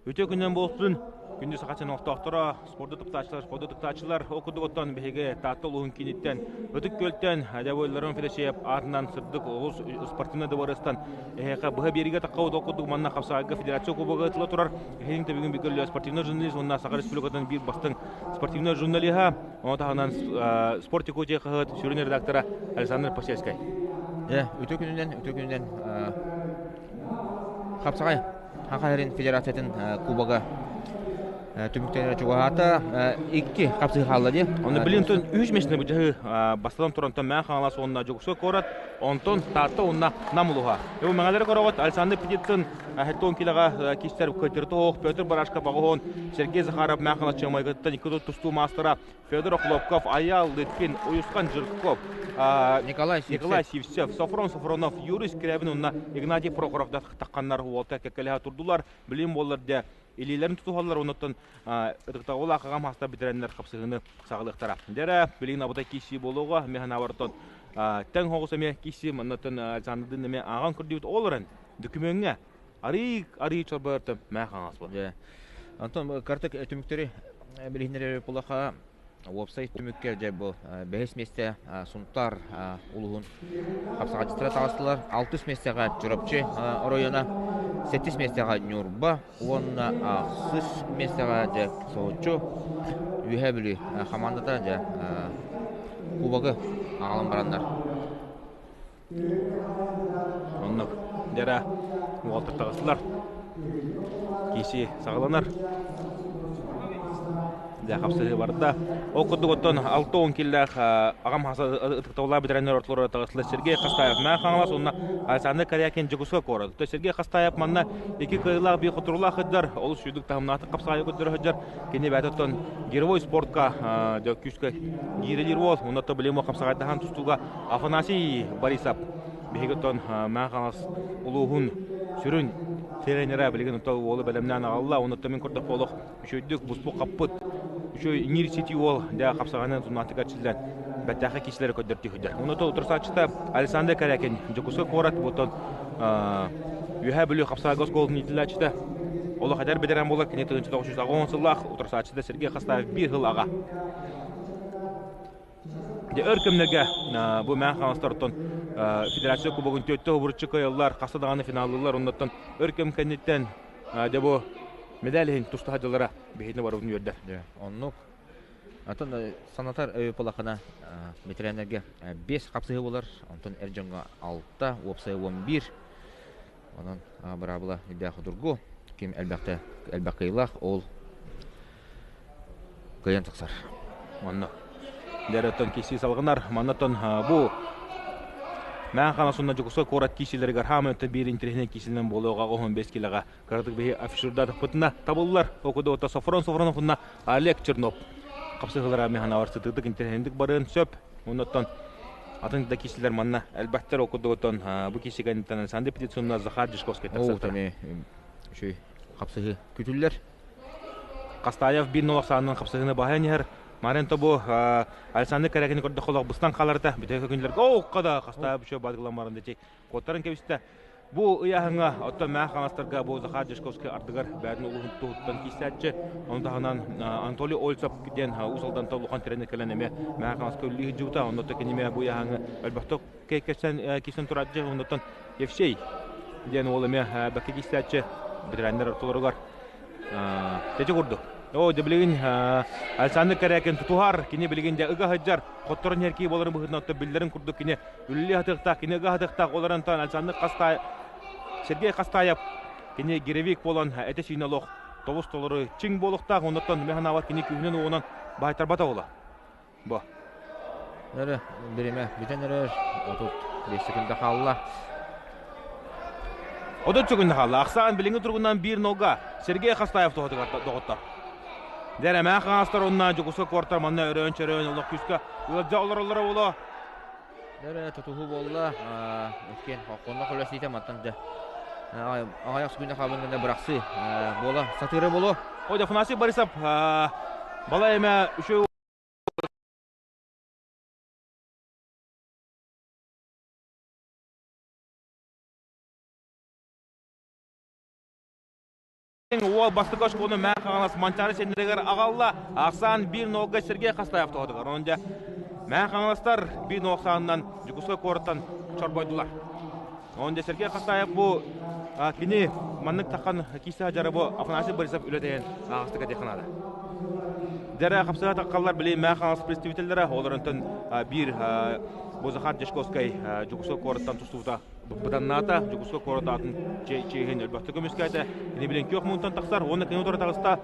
Үтүө күнүнэн буолсун! Күндү Саха сирин олохтоохторо, спорду таптааччылар, спорду тыктааччылар, ол курдук оттон биһиги Таатта улууһун кииниттэн Ытык Күөлтэн Дьабылларын Федосеев аатынан сырдык улуус спортивнай дыбарыастан эһиэхэ быһа биэриигэ таххабыт. Ол курдук манна хапсаҕайга федерация кубога ыытыла турар. Эһигин тэбигин бүгүн спортивнай журналист уонна Саха Республикатын биир бастыҥ спортивнай журналиһа, ону таһынан Спорт Якутия хаһыат сүрүн редактора Александр Посельскай. Үтүө күнүнэн, үтүө күнүнэн хапсаҕай Саха сирин Федерациятын Кубога түмүктэнэрэ чугаһаата. Икки хапсыы хаалла дии. Онно билин тон үһүс миэстэни бу дьаһыы бастатан турантан Мэҥэ Хаҥалас уонна Дьокуускай куорат, онтон Таатта уонна Нам улууһа. Бу мэҥэлэри көрөҕүт Александр Петицын 70 килоҕа кистэр Көтөртө Оох, Петр Барашков Аҕыһон, Сергей Захаров Мэҥэ Хаҥалас Чыамайгыттан икки тустуу маастара Федор Охлопков, Айаал Лыткин, Уйусхан Жирков, Николай Сивцев, Николай Сивцев, Софрон Софронов, Юрий Скрябин уонна Игнатий Прохоров да тахханнар уолта кэккэлэһэ турдулар. Билим буоллар дьэ илиилэрин тутуһаллар оннуттан ытыктабыллаах аҕам хаста бүтэрэннэр хапсыһыыны саҕалыахтара. Дьэрэ, билигин абытай киирсии буолуоҕа, эмиэ санаабар тэҥ хоҕус эмиэ киирсии маннаттан Александрдыын эмиэ ааҕан көрдүбүт. Ол эрэн дөкүмүөҥҥэ арыы арыы чорбойортон мээ хаҥас буол. Дьэ. Онтон картык түмүктэри билиһиннэрэр булаха уопсай түмүккэ дьэ бу бэһис миэстэ Сунтаар улууһун хапсаҕайдьыттара таҕыстылар. Алтыс миэстэҕэ Чурапчы оройуона, сэттис миэстэҕэ Ньурба уонна ахсыс миэстэҕэ дьэ соһуччу Үөһээ Бүлүү хамаандата дьэ кубогы аҕалан бараннар. Оннук дьара уолтар таҕыстылар. Киси саҕаланар. Дьэ хапсыһыы барда. Ол курдук оттон 60 киллээх аҕам хаса ытыктабыллаах бэтэрээннэр ортолоро таҕыстылар Сергей Хастаев Мэҥэ Хаҥалас уонна Александр Корякин Дьокуускай куорат. То Сергей Хастаев манна икки кыайыылаах биир хотуруулаах сылдьар, олус сүүрдүк таһымнаахтык хапсаҕайы көрдөрө сылдьар. Кини бэйэтэ оттон гировой спортка дьэ күүскэ гиирэлиир уол. Онно билим хапсаҕайдаһан тустууга Афанасий Борисов биһиги оттон Мэҥэ Хаҥалас улууһун сүрүн тренерэ билигин оттон уолу бэлэмнээн аҕалла. Онуттан мин көрдөхпө олох үчүгэйдик буспут-хаппыт үчүгэй иҥиир ситии уол дьэ хапсаҕайынан туннаатык эрчиллэн бэртээхэй киисэлэри көрдөртүү сылдьар. Онуттан утарсааччыта Александр Корякин Дьокуускай куорат оттон Үөһээ Бүлүү хапсаҕайга оскуолатын иитиллээччитэ олох эдэр бэтэрээн буолар кини 1980 сыллаах утарсааччыта Сергей Хастаев биир сыл аҕа. Дьэ өр кэмнэргэ бу Мэҥэ Хаҥаластартан федерация кубогын түөттэ обуруччу кыайаллар, хаста даҕаны финаллыыллар. Оннуттан өр кэм кэнниттэн дьэ бу медаль иһин туста сылдьаллара биһигини барыбытын үөрдэр. Дьэ, оннук. Атын санатар өйөпулахына ветераннарга 5 хапсыһыы буолар, онтон эр дьоҥҥо 6, уопсайа 11. Онон быраабыла үрдээх судургу. Ким элбэхтэ элбэх кыайыылаах, ол кыайан тахсар. Онно дьэ киирсии салҕанар. Маннаттан бу Мэҥэ Хаҥалас уонна Дьокуускай куорат киирсиилэригэр хааман биир интэриэһинэй киирсиинэн буолуоҕа 15 килоҕа кыратык биһи афишурдаатахпытына табыллар. Ол курдук Софрон Софронов уонна Олег Чернов хапсыһыылара механавар сытыытык интэриэһинэйдик барыан сөп. Оннуттан атын да киирсиилэр манна элбэхтэр. Ол курдук бу киирсии кэнниттэн Александр Птицын уонна Захар Дьячковскай тахсыахтара. Үчүгэй хапсыһыы күтүллэр. Хастаев биир нолох саанынан хапсыһыыны баһан иһэр. Марин тобу Александр Корякины көрдөххө олох быстан хааларыта. Бүтэһик күнлэргэ оокка да Хастаев үчүгэй баадыгылан баран дии куоттаран кэбистэ. Бу ыйааһыҥҥа оттон Мэҥэ Хаҥаластарга бу Захар Дьячковский ардыгар бэйэтин улууһун туһуттан киирсээччи. Ону таһынан Анатолий Ольцев диэн Уус Алдантан улахан тренер кэлэн эмиэ Мэҥэ Хаҥаласка үлэлии сылдьыбыта. Онно кини эмиэ бу ыйааһыҥҥа элбэхтик киирсэн турааччы. Оннуттан Евсей диэн уол эмиэ бэккэ киирсээччи ветераннар ортолоругар Тэчи курдук. Оо, дьэ билигин Александр Корякин тутуһар, кини билигин дьэ ыга сылдьар, хотторон иһэр буоларын быһыытынан оттон биллэрин курдук кини үлэлии сатыахтаах, кини ыга сатыахтаах, ол эрэн Александр Хастай, Сергей Хастаев кини гиревик буолан этэ-сиинэ олох тобус толору чиҥ буолуохтаах, оннуттан мин санаабар кини күүһүнэн-уоҕунан баайтарбата буола. Бу. Эрэ, биримэ бүтэн эрэр. 35 секунда хаалла. 30 секунда хаалла. Ахсаан билиҥҥи туругунан биир нолга Сергей Хастаев туһатыгар доҕоттор. Дэрэмээх хаҥастар уонна Дьокуускай куораттар манна өрөөн-чөрөөн олох күүскэ ыалдьа олороллоро буолуо. Дэрэ тутуһуу буолла. Иккиэн хонно хөлөсүйтэ мантан дьэ аҕыйах секунда хаалбын гына бырахсыы буола сатыыра буолуо. Ой, Афанасий Борисов балай эмэ үчүгэй Уол бастакы оскуоланы Мэҥэ Хаҥалас Манчаары сэннэригэр аҕалла. Ахсаан 1-0-га Сергей Хастаев тоһутугар. Онон дьэ Мэҥэ Хаҥаластар 1-0 ахсаанынан Дьокуускай куораттан чорбойдулар. Онон дьэ Сергей Хастаев бу кини маннык таххан киисэ дьара бу Афанасий Борисов үлэтэйэн ааҕыстык этиэххэ наада. Дьэрэ хапсыга таххаллар били Мэҥэ Хаҥалас представителлэрэ олорунтан биир бу Захар Дьячковскай Дьокуускай куораттан тустубута бытаннаата, Дьокуускай куорат аатын чиэһин өлбөхтө көмүскээтэ. Кини билин күөх муунтан тахсар уонна кини утары таҕыста.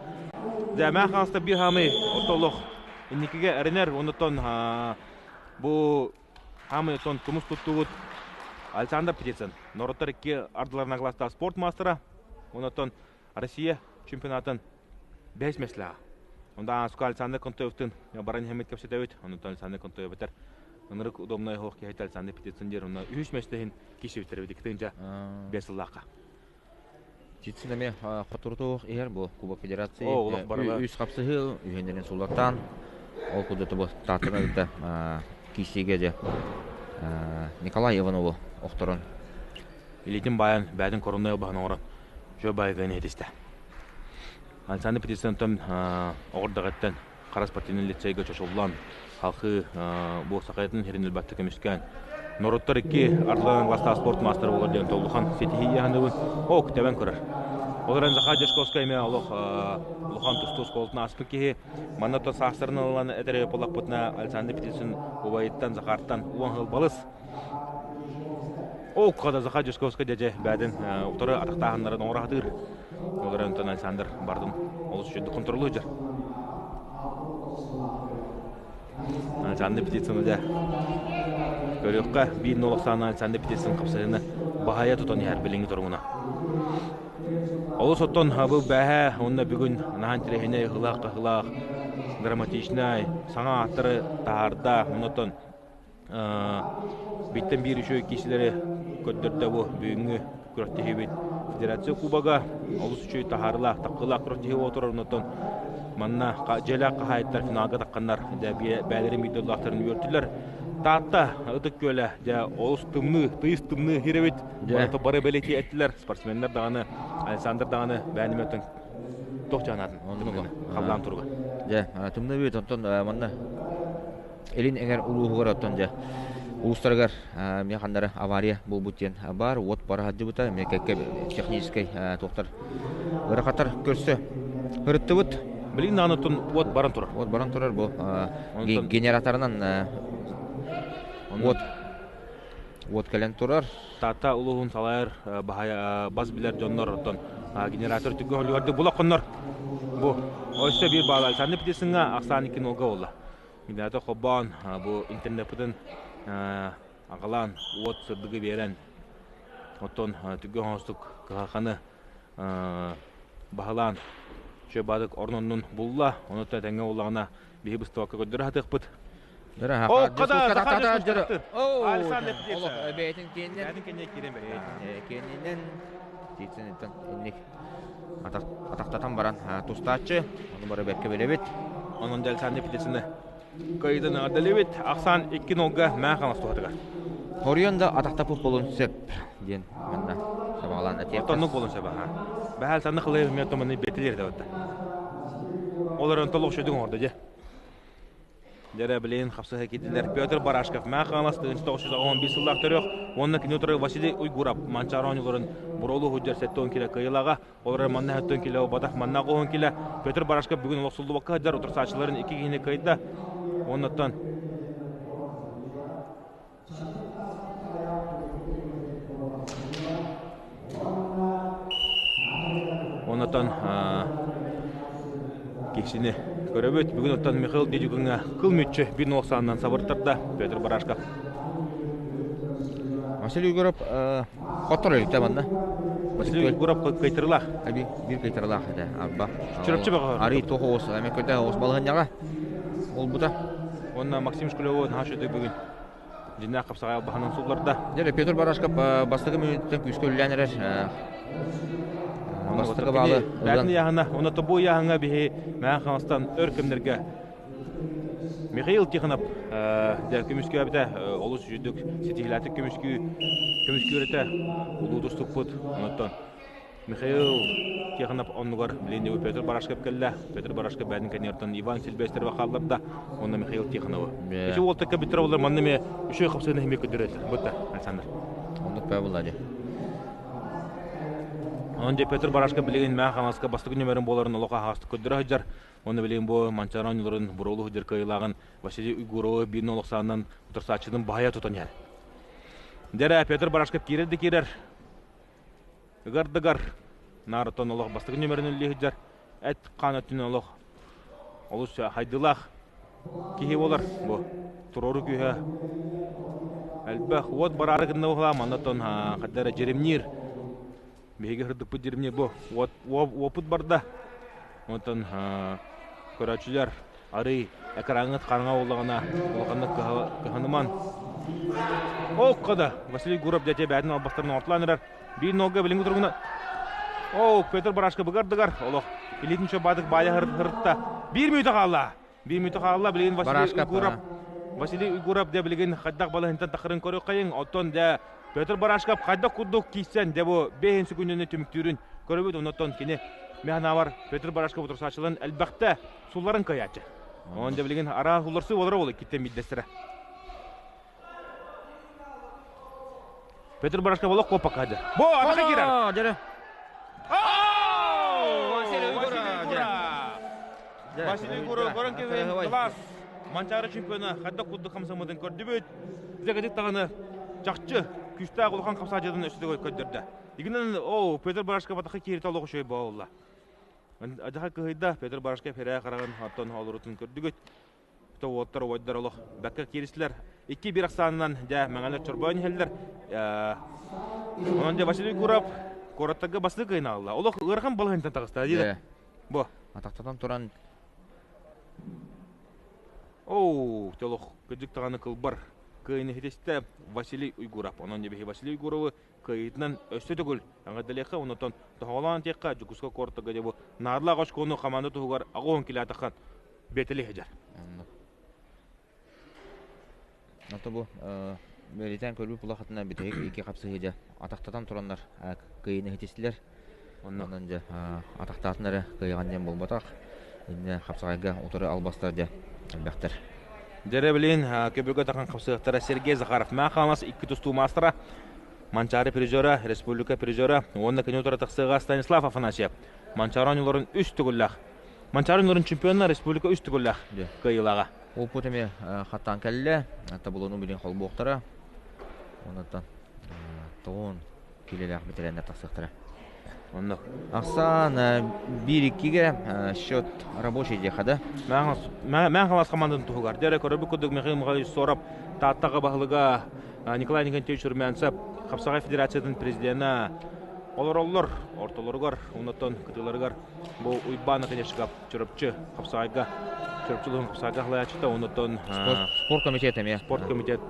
Дьээмээх хаҥаста биир хаамый ортолох инникигэ эрэнэр оннуттан бу хаамый оттон тумус туттубут Александр Птицын норуоттар икки ардыларынан класстаах спорт маастара оннуттан Россия чемпионатын бэһис миэстэлээҕэ. Онда Ааска Александр Контоевтын баран иһэммит кэпсэтэбит. Онтон Александр Контоев этэр ынырык удобнай оһох киһи Александр Птицын диир. Онно үһүс миэстэ киирсибиттэр эбит икки биэс сыллаахха. Птицын эмиэ хотурутуох иһэр бу Кубок Федерации үс хапсыһыы үһүннэрин суллаттаан ол курдук бу Тааттаны кытта киирсиигэ дьэ Николай Иванову охторон илиитин баайан бэйэтин коронной баһын оҥорон Жо Байден иһитистэ. Александр Птицынтан оҕурдаҕыттан хара спортивный лицейгэ чочуллан, халхыы бу сахаятын сирин ылбатта көмүскээн, норуоттар икки ардыларынан класстаах спорт маастара буолар диэн толлухан ситиһии аһаныбын ок тэбэн көрөр. Ол эрэн Захар Дьячковскай эмиэ олох улахан тустуу оскуолатын ааспыт киһи. Манна то саастарын ылан этэр буоллахпытына Александр Птицын убайыттан Захартан уон сыл балыс. Ол када Захар Дьячковскай дьэдьэ бэйэтин утары атахтааһыннарын оҥоро сатыыр. Ол эрэн онтон Александр бардын олус үчүгэй контроллуу сылдьар. Александр Птицын дьэ көрүөххэ биир нол ахсаана Александр Птицын хапсайыны баһайа тутан иһэр билиҥҥи туругуна. Олус оттон бу бээһэ уонна бүгүн наһаа интэриэһинэй ыһылаах-хаһылаах драматичнай саҥа ааттары таһаарда. Оннуттан Бииртэн биир үчүгэй киисилэри көрдөрдө бу бүгүҥҥү күрэхтэһиибит Федерация Кубога олус үчүгэй таһаарыылаах, таххыылаах күрэхтэһии буола турар. Онтон манна дьиэлээх хаһаайыттар финалга тахханнар дьэ бэйэлэрин биир дойдулаахтарын үөртүлэр. Таатта Ытык Күөлэ дьэ олус тымныы, тыйыс тымныы сир эбит. Онтон бары бэлиэтии эттилэр. Спортсменнар даҕаны, Александр даҕаны бэйэни туох дьанаатын халлаан туруга. Дьэ, тымныы бит онтон манна Илин эҥэр улууһугар оттон дьэ улуустарыгар эмиэ ханнары авария буолбут диэн баар уот бара сылдьыбыта эмиэ кэккэ техническэй туохтар ыарахаттар көрсө ырыттыбыт. Билигин даҕаны оттон уот баран турар. Уот баран турар бу генераторынан уот уот кэлэн турар. Таатта улууһун салайар бас билэр дьоннор оттон генератор түггэ холугарды була хоннор. Бу өссө биир баала Александр Птицыҥҥа ахсаан икки нолга буолла. Генератор холбоон бу интернеппытын аҕалаан уот сырдыгы биэрэн оттон түггэ оҥостук кыһалҕаны баһылаан үчүгэй баадык орун оннун булла. Онуттан этэҥҥэ буоллаҕына биһи быстыбакка көрдөрө сатыахпыт. Бэйэтин киэнинэн Птицын инник атахтатан баран тустааччы, ону бары бэркэ билэбит. Онон Александр Птицыны кыайыытын эҕэрдэлиибит. Ахсаан 2-0-га Мэҥэ Хаҥалас туһатыгар. Хоруйан да атахтаппыт буолуон сөп диэн манна сабаҕалаан этиэххэ. Оннук буолуон сөп аха. Бэһэл санны кылыйы миэ томаны бэтилер да батта. Ол эрэн толук шөдүг оҥордо дьэ. Дьэрэ билигин хапсыһа киирдилэр Петр Барашков, Мэҥэ Хаҥалас 1911 сыллаах төрүөх уонна кини утары Василий Уйгуров Манчаары оонньууларын буруолуу сылдьар 70 килэ кыайыылааҕа. Ол эрэн манна 70 килэ буолбатах, манна 90 килэ. Петр Барашков бүгүн олохсуллубакка сылдьар утарсааччыларын икки киһини кыайда. Уоннаттан Онотон киһини көрөбүт. Бүгүн оттон Михаил Дедюкиҥҥа кыл мүччү биир нуоксаанынан сабыртарда Петр Барашков. Василий Егоров хотор өлүктэ манна. Василий Егоров кыйтырылаах. Биир кыйтырылаах этэ. Арба. Чурапчы бөҕө. Арый туох оҕус, эме көтө оҕус балаһынньаҕа олбута. Уонна Максим Шкулеву наһаа үчүгэй бүгүн Дьиннээх хапсаҕай албаһынан сулларда. Дьэ, Петр Барашков бастакы мүнүүттэн күүскэ үлэлээн эрэр. Бастакы баалы Бээтин ыйааһына, уонна тобу ыйааһыҥҥа биһи Мэҥэ Хаҥаластан өр кэмнэргэ Михаил Тихонов дьэ көмүскээбитэ олус үчүгдүк ситиһиилээхтик көмүскүү көмүскүүр этэ улуу тустукпут. Онуттан. Михаил Тихонов оннугар билиннибит Петр Барашков кэллэ. Петр Барашков бэйэтин кэнниттэн Иван Сильвестрова хаалларда уонна Михаил Тихоновы. Ити уолтакка бүттэр олар манна эмиэ үчүгэй хапсыгын эмиэ көрдөрөллөр. Бутта Александр. Оннук баа буолла дии. Онон дьэ Петр Барашков билигин Мэҥэ Хаҥаласка бастакы нүмерин буоларын олох аһаҕастык көрдөрө сылдьар. Уонна билигин бу Манчаары оонньууларын буруолу сылдьар кыайыылааҕын Василий Уйгуровы биир нолох саанынан утарсааччытын баһыйа тутан иһэр. Дьэ Петр Барашков киирэр да киирэр. Ыгардыгар наарытан олох бастакы нүмерин үллүү сылдьар эт хаан өттүнэн олох олус хайдылаах киһи буолар бу туруору күүһэ элбэх уот бараары гынна буолаа маннаттан хайда эрэ дьиримниир биһиги сырдыкпыт дьиримниир бу уот уопут барда онтон көрөөччүлэр арый экраҥҥыт хараҥа буоллаҕына улаханнык кыһаныман Оокко да Василий Гуров дьэ бээтин албастарын оҥортулаан эрэр биир нолга билиҥҥи туругуна Оо, Петр Барашка быгардыгар олох илиитин чобаатык баайа хырытта. Биир мүнүүтэ хаалла. Биир мүнүүтэ хаалла. Билигин Василий Уйгуров Василий Уйгуров дьэ билигин хайдах балаһынтан тахарын көрүөххэйиҥ. Оттон дьэ Петр Барашков хайдах курдук киирсэн дьэ бу бэйин сүгүнүнү түмүктүүрүн көрөбүт. Оннуттан кини механавар Петр Барашков утарсааччыларын элбэхтэ сулларын кыайааччы. Онон дьэ билигин араас уларсыы болара буолла иккиттэн биирдэстэрэ. Петр Барашков олох куоппакка сылдьар. Бу атака киирэр. Дьэрэ. Василий Уйгуров! Василий Уйгуров көрөн кэбиһин класс Манчаары чемпиона хайдах курдук хамсаммытын көрдүбүт. Дьэ даҕаны чахчы күүстээх улахан хамсааччытын өссө көрдөрдө. Игинэн оо Петр Барашков атака кииритэ олох үчүгэй буолла. Адьаха кыһыйда Петр Барашков хэрээ хараҕын оттон олорутун көрдүгүт. Уоттар убайдар олох бэккэ кииристилэр. 2-1 ахсаанынан дьэ мэҥэлэр чорбоон иһэллэр. Онон дьэ Василий Гуров куораттарга бастакы кыайын аҕалла. Олох ыарахан балаһынтан таҕыста дии. Бу. Атахтатан туран Оу, олох кырдьык даҕаны кылбар кыайыны ситистэ Василий Уйгуров. Онон дьэ биһи Василий Уйгуровы кыайыытынан өссө төгүл эҕэрдэлиэххэ, онтон тоһоҕолоон этиэххэ, Дьокуускай куораттарга дьэ бу наадалаах очкону хамаанда туһугар 80 килоатаххан бэтили сылдьар. Ото бу бэлиэтээн көрбүт булахатына бүтэһик икки хапсыһыы дьэ атахтатан тураннар кыайыыны ситистилэр. Онон дьэ атахтаатын эрэ кыайаҕын диэн буолбатах. Иннэ хапсаҕайга утары албастар дьэ элбэхтэр. Дьэрэбилин көбүгө тахан хапсыахтара Сергей Захаров Маахамас икки тустуу маастара, Манчаары призера, республика призера уонна кини утары тахсыаҕа Станислав Афанасьев. Манчаары оонньууларын үс төгүллээх Манчаары оонньууларын чемпиона республика үс төгүллээх кыайыылааҕа. Опыт эмиэ хаттаан кэллэ. Таблону билин холбуохтара. Онтон тоҕун киилэлээх бэтэрээннэр тахсыахтара. Оннук. Ахсаан 1-2-ге счет рабочий диэхэ да. Мэҥэ Хаҥалас хамаандатын туһугар. Дьэ көрөрбүт курдук Михаил Михайлович Соров Тааттаҕа баһылыга Николай Николаевич Румянцев Хапсаҕай Федерациятын президенэ олороллор ортолоругар, оннуттан кытыыларыгар бу Уйбаан Наконечников Чурапчы Хапсаҕайга Чурапчы улууһун Хапсаҕайга халайааччыта оннуттан спорт комитет эмиэ спорт комитет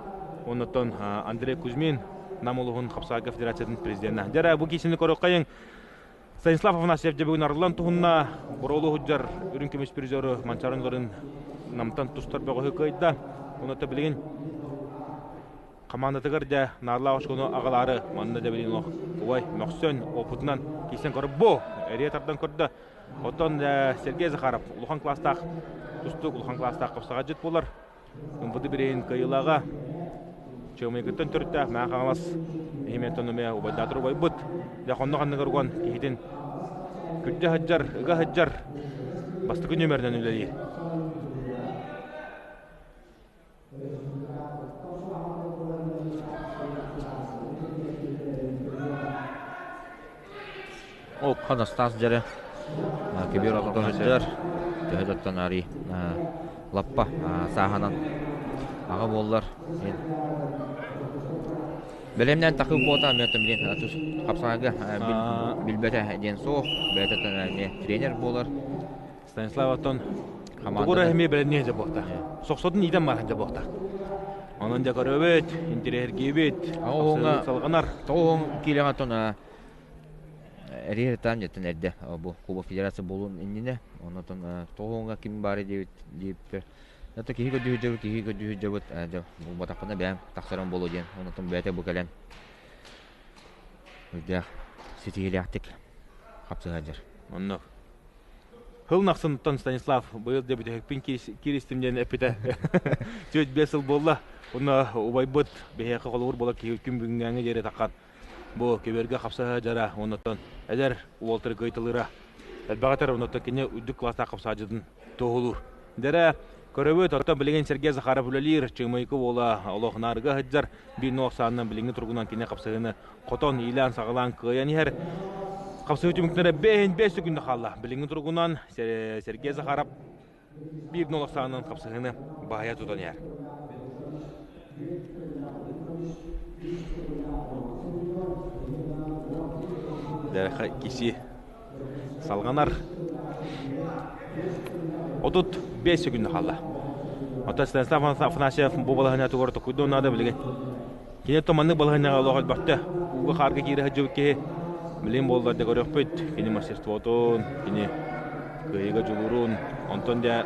оннуттан Андрей Кузьмин Нам улууһун Хапсаҕайга федерациятын президенэ. Дьэ бу киисини көрүөххэйиҥ. Станислав Афанасьев дьэ бүгүн арыллан туһунна Буруолу уһуддьар үрүҥ көмүс призеру Манчаарын Ларын Намтан тустар бөҕөһү кыайда. Онуота билигин хамаандатыгар дьэ наадалаах очкону аҕалаары манна дьэ билигин убай мөхсөн опытынан киирсэн көрөр бу эрийэ тардан көрдө. Оттон Сергей Захаров улахан класстаах тустуук, улахан класстаах хапсаҕайдьыт буолар. МВД бирииһин кыайыылааҕа Чыамайгыттан төрүттээх Мэҥэ Хаҥалас иһимиэнтэн эмиэ убайдаатар убайбыт. Дьэ хоннох анныгар уган киһитин күрдьэ сылдьар, ыга сылдьар бастакы нүөмэринэн үлэлиир. Ол Ханастаас дьэрэ кебир ортото сылдьар, төһө да оттон арый лаппа сааһынан аҕа буоллар бэлэмнээн такыы куота эмиэ билин тус хапсаҕайга билбэтэ диэн суох, бэйэтэ эмиэ тренер буолар. Станислав оттон тугура эмиэ бэлэмниэ дьэ буолта. Сохсотун иитэн баран дьэ буолта. Онон дьэ көрөбүт, интириэһиргиибит, салҕанар. Тоҕуһуҥ киилэҕэ оттон Эриһиртаан дьэттэн эрдэ бу Кубок Федерация буолуон иннинэ оннотон тоҕуһуҥҥа ким баары диэбит диэбиппэр это киһи көрдүүһүдьэбит киһи көрдүүһүдьэбит дьэ булбатахпына бэйэм тахсарым буолуо диэн оннотон бэйэтэ бу кэлэн үрдээх ситиһиилээхтик. Хапсыһа дьэр. Оннук. Хыл нахсынтан Станислав быйыл дьэ бүтэһикпин кииристим диэн эппитэ. 4-5 сыл буолла. Уонна убайбыт биһиэхэ холобур буола киһи күн бүгүҥҥээҥи диэри таххан бу кибергэ хапсаһа дьара оннуттан эдэр уолтары кыайталыыра элбэҕи этэр оннуттан кини үрдүк класстаах хапсаадьытын туоһулуур. Дэрэ көрөбүт оттон билигин Сергей Захаров үлэлиир Чыымайкы уола олох наарыга сылдьар биир нуох саанынан билиҥҥи туругунан кини хапсыһыыны хотон иилээн-саҕалаан кыайан иһэр. Хапсыһыы түмүктэрэ бэһин бэс секунда хаалла. Билиҥҥи туругунан Сергей Захаров биир нолох саанынан хапсыһыыны баһыйа тутан иһэр. Дэрхэ киси салҕанар. 35 секунда хаалла. Оттон Станислав Афанасьев бу балаһыанньа тугар токуйдуон наада билигин. Кини то маннык балаһыанньаҕа олох элбэхтэ. Ууга хаарга киирэ сылдьыбыт киһи билин буоллар да көрүөхпүт. Кини мастерствотун, кини кыайыыга дьулуурун. Онтон дьэ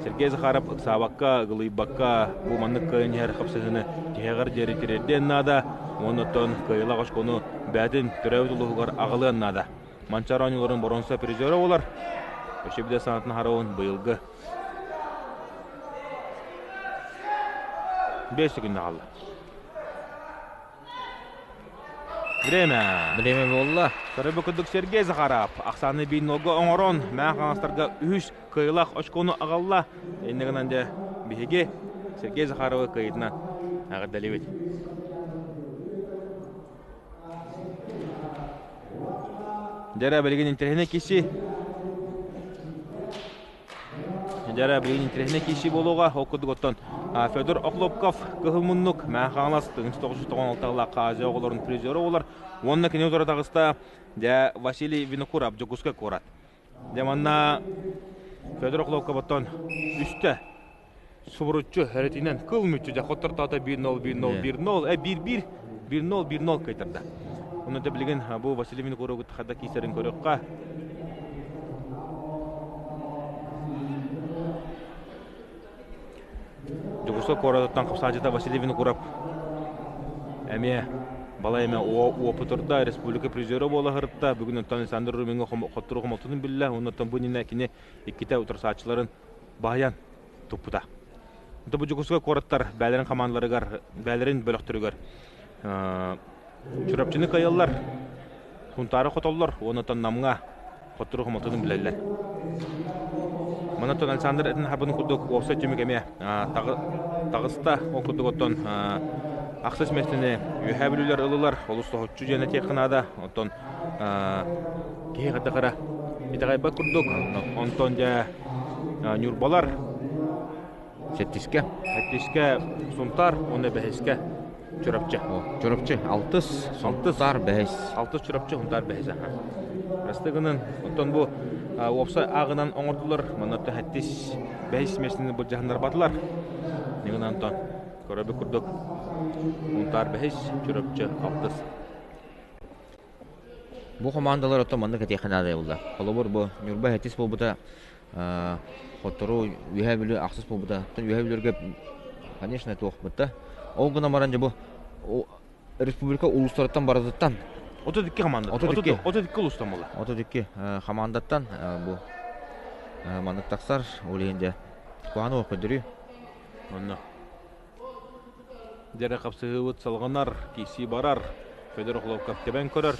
Сергей Захаров ыксаабакка, ыгылыйбакка бу маннык кыайан иһэр хапсыһыыны тиһэҕэр диэри тириэрдиэн наада. Уонна оттон кыайыылаах очкону бэйэтин төрөөбүт улууһугар аҕалыан наада. Манчаары оонньууларын боруонса призера буолар. Өссө биир санаатын аһарабын быйылгы 5 секунда хаалла. Время. Время буолла. Көрөбү курдук Сергей Захаров ахсааны биир нолга оҥорон, мээн хаҥастарга үһүс кыайыылаах очкону аҕалла. Инньэ гынан дьэ биһиги Сергей Захаровы кыайыытынан эҕэрдэлиибит. Дьэрэ билигин интэриэһинэй киси. Дьэрэ билигин интэриэһинэй киси буолуоҕа. Ол курдук оттон Федор Охлопков кыһыл муннук Мээн Хаҥалас 1996 Азия оҕолорун призера буолар. Уонна кини утары таҕыста дьэ Василий Винокуров Дьокуускай куорат. Дьэ манна Федор Охлопков оттон үстэ субуруччу эрэтинэн кыл мүччү дьэ хоттортоото 1-0 1-0 1-0 1-1 1-0 1-0 кыайтарда. Онон да билигин бу Василий Винокуровы хада киисэрин көрүөххэ. Дьокуускай куоратыттан хапсааччыта Василий Винокуров эмиэ балай эмэ уопутурда, республика призера буола сырытта. Бүгүн оттон Александр Румиҥҥа хоттору хомолтотун биллэ. Оннуттан бу иннинэ кини иккитэ утарсааччыларын баһыйан туппута. Бу Дьокуускай куораттар бээлэрин хамаандаларыгар, бээлэрин бөлөхтөрүгэр Чурапчыны кыайаллар, Сунтаары хотоллор уонна Намҥа хоттору хомолтотун билэллэр. Манан Александр этин харбын курдук уопсай түмүк эмиэ таҕыста. Ол курдук оттон ахсыс миэстэни Үөһээ Бүлүүлэр ылылар. Олус соһуччу диэн этиэххэ наада. Оттон киһи хайдах итэҕэйбэт курдук. Онтон дьэ Ньурбалар Сэттискэ. Сэттискэ Сунтаар уонна бэһискэ Чурапчы. Чурапчы алтыс, Сунтаар бэһис. Алтыс Чурапчы, Сунтаар бэһис. Расты гынан, оттон бу уопсай ааҕынан оҥордулар, манна сэттис бэһис миэстэни былдьаһыннарбатылар. Нигынан Антон көрөбүт курдук Сунтаар бэһис, Чурапчы алтыс. Бу командалар оттон маннык этиэххэ наада буолла. Холобур, бу Ньурба сэттис буолбута хоттору Үөһээ Бүлүү ахсыс буолбута. Оттон Үөһээ Бүлүүргэ, конечно, туохпут да. Ол гынан баран дьэ бу республика улуустарыттан барытыттан 32 команда. 32. 32 улуустан буолла. 32 командаттан бу маннык тахсар. Ол иһин дьэ куһаҕаны көрдөрүү. Онно Дьэрэ хапсыһыыбыт салҕанар, киирсии барар. Федор Охлопков тэбэн көрөр.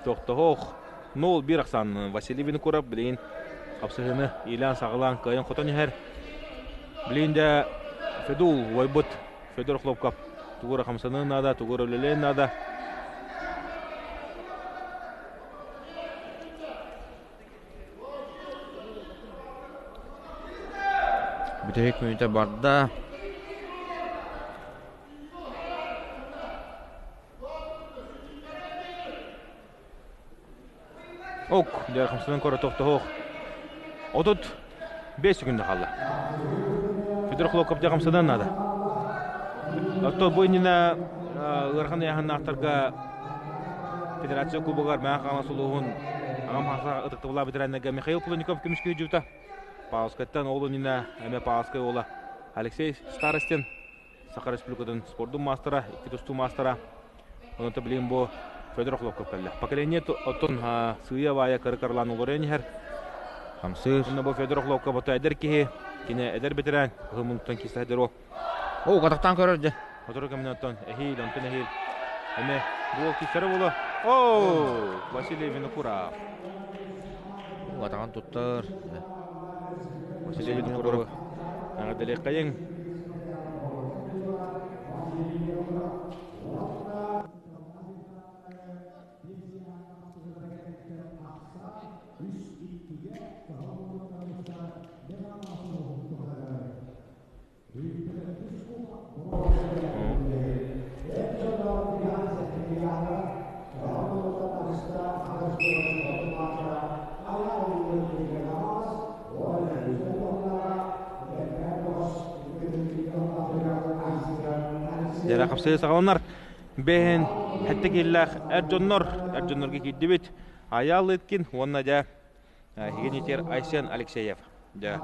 Тохтоһоох. 0-1 ахсаанынан Василий Винокуров билигин хапсыһыыны иилээн-саҕалаан кыайан-хотон иһэр. Билигин дэ Федул уойбут Федор Охлопков тугу эрэ хамсаныан наада, тугу эрэ үлэлиэн наада. Бүтэһик мүнүүтэ барда. Ок, дьэ хамсанан көрө тохтоһуох. 35 секунда хаалла. Федор Хлопков дьэ хамсаныан наада. Оттон бу иннинэ ыарахан ыйааһыннаахтарга Федерация Кубогар Мэҥэ Хаҥалас улууһун аҕам хаҥас ытыктабыллаах ветераннарга Михаил Кулаников көмүскүү дьута. Павловскайтан ол иннинэ эмэ Павловскай уола Алексей Старостин Саха Республикатын спордун маастара, икки тустуу маастара. Онон билигин бу Федор Охлопков кэллэ. Поколение оттон сыыйа-баайа кыры-кыралаан олорон иһэр. Хамсыыр. Онно бу Федор Охлопков ото эдэр киһи, кини эдэр бэтэрээн, кыһыммыттан киирсэ эдэр уол. Оо, катахтаан көрөр дьэ. Сотору кэминэн оттон эһиил, онтон эһиил эмэ бу уол киирсэрэ буолуо. Оо, Василий Винокуров. Атаҕын туттар. Василий Винокуров эҕэрдэлиэххэйиҥ. Дьэрэ хапсыы саҕаланар. Бэһин хэттэ кииллээх эр дьоннор, эр дьоннорго киирдибит. Айаал Лыткин уонна дьэ Хигинитер Айсен Алексеев. Дьэ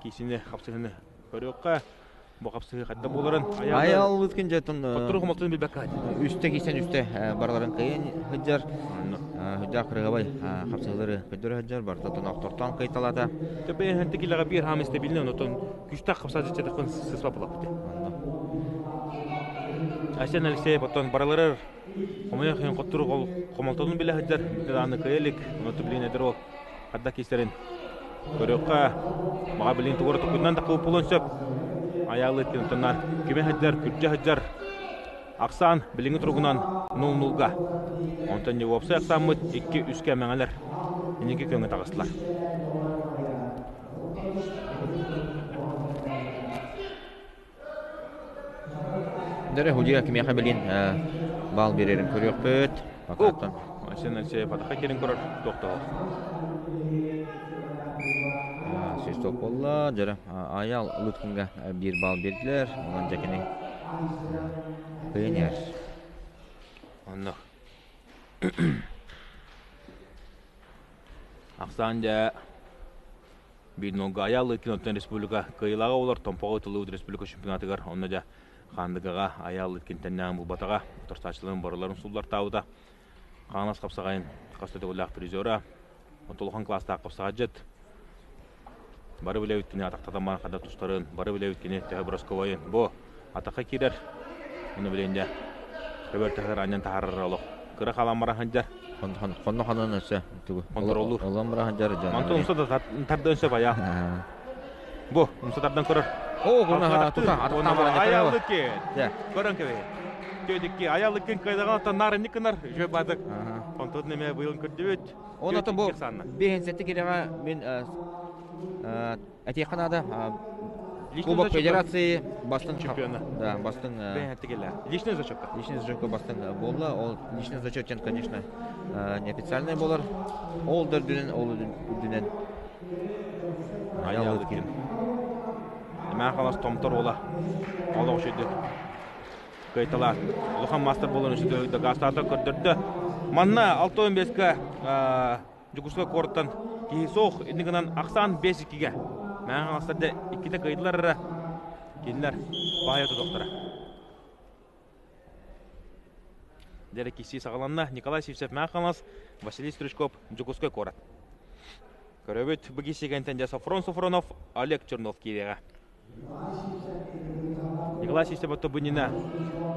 киисини хапсыһыны көрүөххэ. Бу хапсыһыы хайда буоларын Айаал Лыткин дьэ Хоттору хомолтун билбэккэ үстэ кисэн үстэ барыларын кыйын сылдьар. Сылдьар кырыгабай хапсыһыылары көдөрө сылдьар барыта тонохтортон кыйталата. Төбө хэнти килэҕэ биир хаам истэбилинэ онотон күстэх хапсааччытахпын сыспа булаппыт. Айсен Алексеев оттон барыларар хомойох иһин хоттору хомолтонун билэ сылдьар аны кыйа илик оноту билин эдэр уол хадда киисэрин көрүөххэ маҕа билин тугура тукунан да кылпулун сөп аялы тинтоннар кими сылдьар күрдьэ сылдьар ахсаан билиҥҥи туругунан нул-нулга онтон не уопсай ахсааммыт икки-үскэ мэҥэлэр инники көҥө таҕыстылар. Дөрө худья кимиэхэ билин баал биэрэрин көрүөхпүт. Покаттан. Айсен Алексеев атаха кирин көрөр тохтоох. Свисток буолла. Дьөрө Аял Лыткинга биир баал биэрдилэр. Онон дьэкини кыйын Онно. Ахсаан дьэ биир нолга Айаал Лыткин оттон республика кыайыылааҕа буолар Томпоҕо ыытыллыбыт республика чемпионатыгар онно дьэ Хаандыгаҕа Айаал Лыткин тэннээҕин булбатаҕа, утарсааччыларын барыларын сууллартаабыта. Хаҥалас хапсаҕайын хас да төгүллээх призера, онтон улахан кылаастаах хапсаҕайдьыт. Бары билэбит кини атахтатан баран хада тустарын, бары билэбит кини төһө бросковайын. Бу атахха киирэр, ону билэн дьэ көбөр таһыр анньан таһаарар олох. Кыра хаалан баран сылдьар. Хонно хонон өссө тугу Контроллуур. Олон баран сылдьар дьон. Мантан умса да тардыан сөп аяа. Бу умса тардан көрөр. Оо, курна тута атахтаан баран Аяллыкки. Көрөн кэбиһи. Төдикки аяллыккын кыайдаҕан наар инник гынар. Үчүгэй баатык. Онтон неме быйылын көрдүбүт. Оното бу биһинсэтти кирэҕэ мин этиэххэ наада Кубок Федерации бастыҥ чемпиона. Да, бастыҥ Личный зачетка. Личный зачетка бастыҥ буолла. Ол личный зачет конечно, неофициальный болар. Ол да үрдүнэн, ол үрдүнэн Аял Лыткин. Маа халас томтор уола. Олох үчүгэй кыайталаат. Улахан мастер буолан үчүгэй дакаастаата көрдөрдө. Манна 6-15-ка Дьокуускай куораттан киһи суох инни гынан ахсаан 5-2-ге. Мэҥэ Хаҥаластар иккитэ кыайдылар эрэ кинилэр баайа тутуохтара. Дьэ киирсии саҕаланна. Николай Сивцев Мэҥэ Хаҥалас, Василий Стручков Дьокуускай куорат. Көрөбүт бу киирсиигэнтэн дьэ Софрон Софронов, Олег Чернов киириэҕэ. Николай Сивцев Тобунина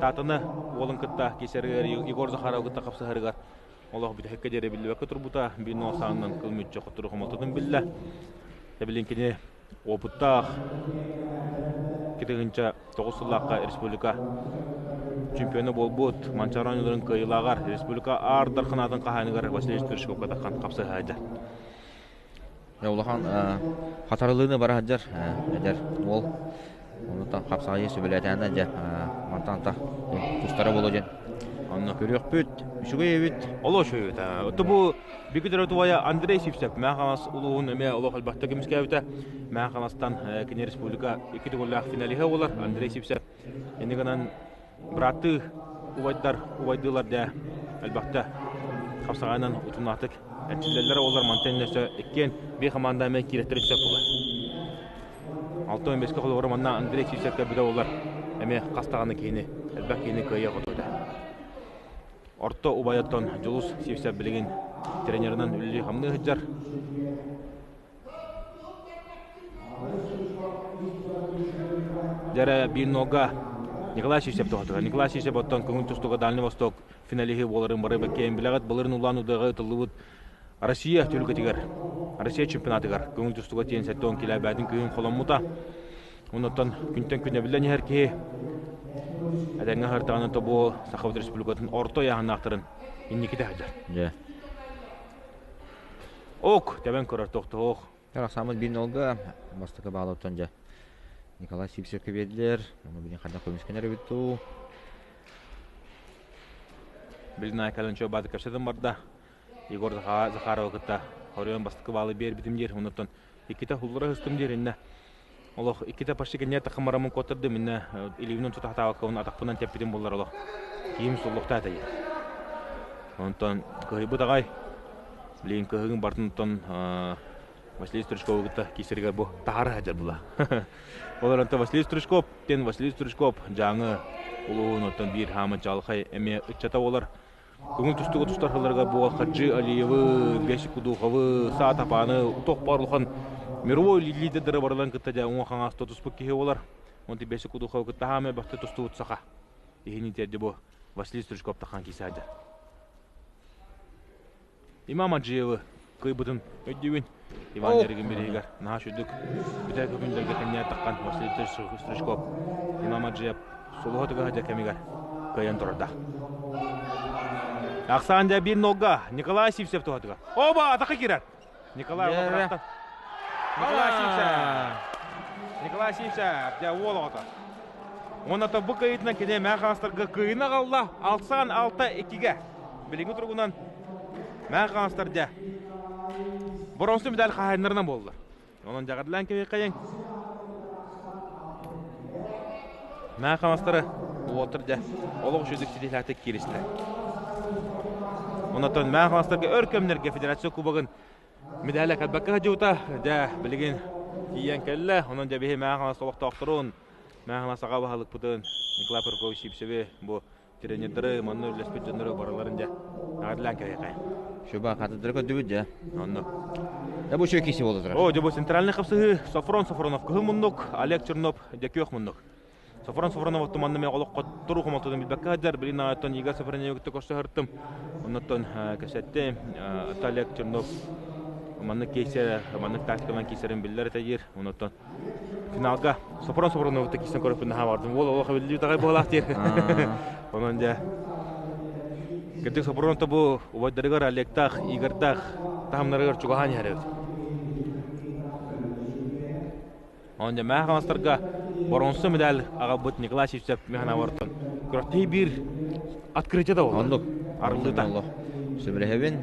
Таатаны уолун кытта киирсэригэр Егор Захаровы кытта хапсыһарыгар олох бүтэһиккэ диэри биллибэккэ турбута. Биир нуо саанынан кыл мүччү хоттору хомолтотун биллэ. Тэбилин кини опыттаах 2009 сыллаахха республика чемпиона буолбут Манчаары оонньууларын кыайыылааҕар республика Аар Дарханаатын хаһааныгар Василий Стручковка таххан хапсыһаайда. Улахан хатарылыыны бара сылдьар эдэр уол. Онутан хапсаҕайы сөбүлээтэҕинэ дьэ мантан та тустара буолуо диэн Онно көрүөхпүт. Үчүгэй эбит. Олох үчүгэй эбит. Отто бу Бүкү төрөтүбайа Андрей Сивцев Мэҥэ Хаҥалас улууһун эмиэ олох элбэхтик көмүскээбитэ. Мэҥэ Хаҥаластан кини республика икки төгүллээх финалиһа буолар Андрей Сивцев. Инньэ гынан бырааттыы убайдар убайдыылар дэ элбэхтэ хапсаҕайынан утумнаахтык эрчиллэллэр буоллар мантан өссө иккиэн биир хамаанда эмиэ киирэттэрин сөп буолар. 65-кэ холобура манна Андрей Сивцев кэлбитэ буоллар эмиэ хас даҕаны киһини элбэх киһини кыайыах отута. Орто убайыттан Дьулус Сивцев билигин тренеринэн үлэлии-хамныы сылдьар. Дьэрэ биир нога Николай Сивцев тоһутугар. Николай Сивцев оттон көҥүл тустууга Дальний Восток финалиһы буоларын бары бэккэйэн билэҕит. Былырын Улаан Удэҕэ ытыллыбыт Россия түһүлгэтигэр, Россия чемпионатыгар көҥүл тустууга тиийэн 70 килэ бээтин кыыһын холоммута. Оннуттан күнтэн күн эбиллэн иһэр киһи этэҥҥэ аһыртаҕына тобуол Сахабыт Республикатын орто ыйааһыннаахтарын инникитэ сылдьар. Дьэ. Ок, тэбэн көрөр тохтоох. Ахсааммыт биир нолга бастакы баалыттан дьэ Николай Сивцевкэ биэрдилэр. Ону билин хайдах көмүскэнэр эбит дуу. Билин Айкалын бааты кэпсэтэн барда. Егор Захарова кытта хоруйан бастакы баалы биэрбитим диир. Оннуттан иккитэ хуллара сыстым диир иннэ. Олох иккитэ почти кэнниэ тахымарамын куоттардым иннэ илиибинэн тута сатаабаккабын атахпынан тэппитим буллар олох. Киим суллуктаа этэ. Онтон кыһыйбыт аҕай. Билигин кыһыгын бартын оттон Василий Стручкову кытта киисэригэр бу таһара сылдьар була. Ол онтон Василий Стручков диэн Василий Стручков Дьааҥы улууһун оттон биир хаамы чаҕылхай эмиэ ыччата буолар. Көҥүл тустууга тустар сылларыгар буол Хаджи Алиевы, Бесик Кудуховы, Саат Апааны, туох баар улахан мировой лидердары барыларын кытта дьэ уҥа-хаҥас тутуспут киһи буолар. Онтон Бесик Кудуховы кытта хаамай бахты тустубут саха. Иһини тиэрди бу Василий Стручков тахан киисэ сылдьар. Имам Аджиевы кыайбытын өйдүүбүн. Иван Ярыгин бириһигэр наһаа сүрдүк бүтэ күндэргэ кэннэ таххан Василий Стручков Имам Аджиев сулуһа тыга сылдьар кэмигэр кыайан турарда. Ахсаан дьэ биир нолга Николай Сивцев туһатыгар. Оба, атака киирэр. Николай Николай Сивцев. Николай Сивцев, дьэ уол оҕото. Уонна бу кыайыытынан кини Мээх Хаҥастарга кыайыыны аҕалла алтсан алта иккигэ. Билиҥҥи туругунан Мээх Хаҥастар дьэ боронсу медаль хаһаайыннарынан буоллулар. Онон дьаҕарлаан кэбиэххэйиҥ. Мээх Хаҥастары уолаттар дьэ олох үчүгдүк ситиһилээхтик кииристилэр. Онон Мээх Хаҥастарга өр кэмнэргэ Федерация Кубогын Медаль кэлбэккэ сылдьыбыта, дьэ, билигин тиийэн кэллэ. Онон дьэ биһи Мэҥэ Хаҥалас олохтоохторун, Мэҥэ Хаҥалас аҕа баһылыкпытын Николай Прокопьевич Сивцеви бу тренердары, манна үлэлэспит дьоннору барыларын дьэ эҕэрдэлээн кэлиэхэ. Шуба хатыдыры көрдүбүт дьэ. Онно. Дьэ бу үчүгэй киси буола турар. О, дьэ бу центральный хапсыһыы Софрон Софронов кыһыл муннук, Олег Чернов дьэ күөх муннук. Софрон Софронов оттуманна мен олоххо туру хомолтотун билбэккэ сылдьар. Билин аҕаттан Игорь Софроневы кытта көрсө сырыттым. Оннуттан кэпсэттим. Олег Чернов маннык кейсэ, маннык тактиканан киисэрин биллэр этэ диир. Оннуттан финалга Софрон Софроновы кытта киирсэн көрөппүн наһаа бардым. Уол олох эбиллибит аҕай быһалаах диир. Онон дьэ кырдьык Софрон бу убайдарыгар Олегтаах, Игорьдаах таһымнарыгар чугаһаан иһэр эбит. Онон дьэ Мээх Хаҥастарга боронсу медаль аҕалбыт Николай Сивцев Механавортон күрэхтэһии биир открытие да буолла. Оннук. Арыллыыта. Сөбүлэһэбин.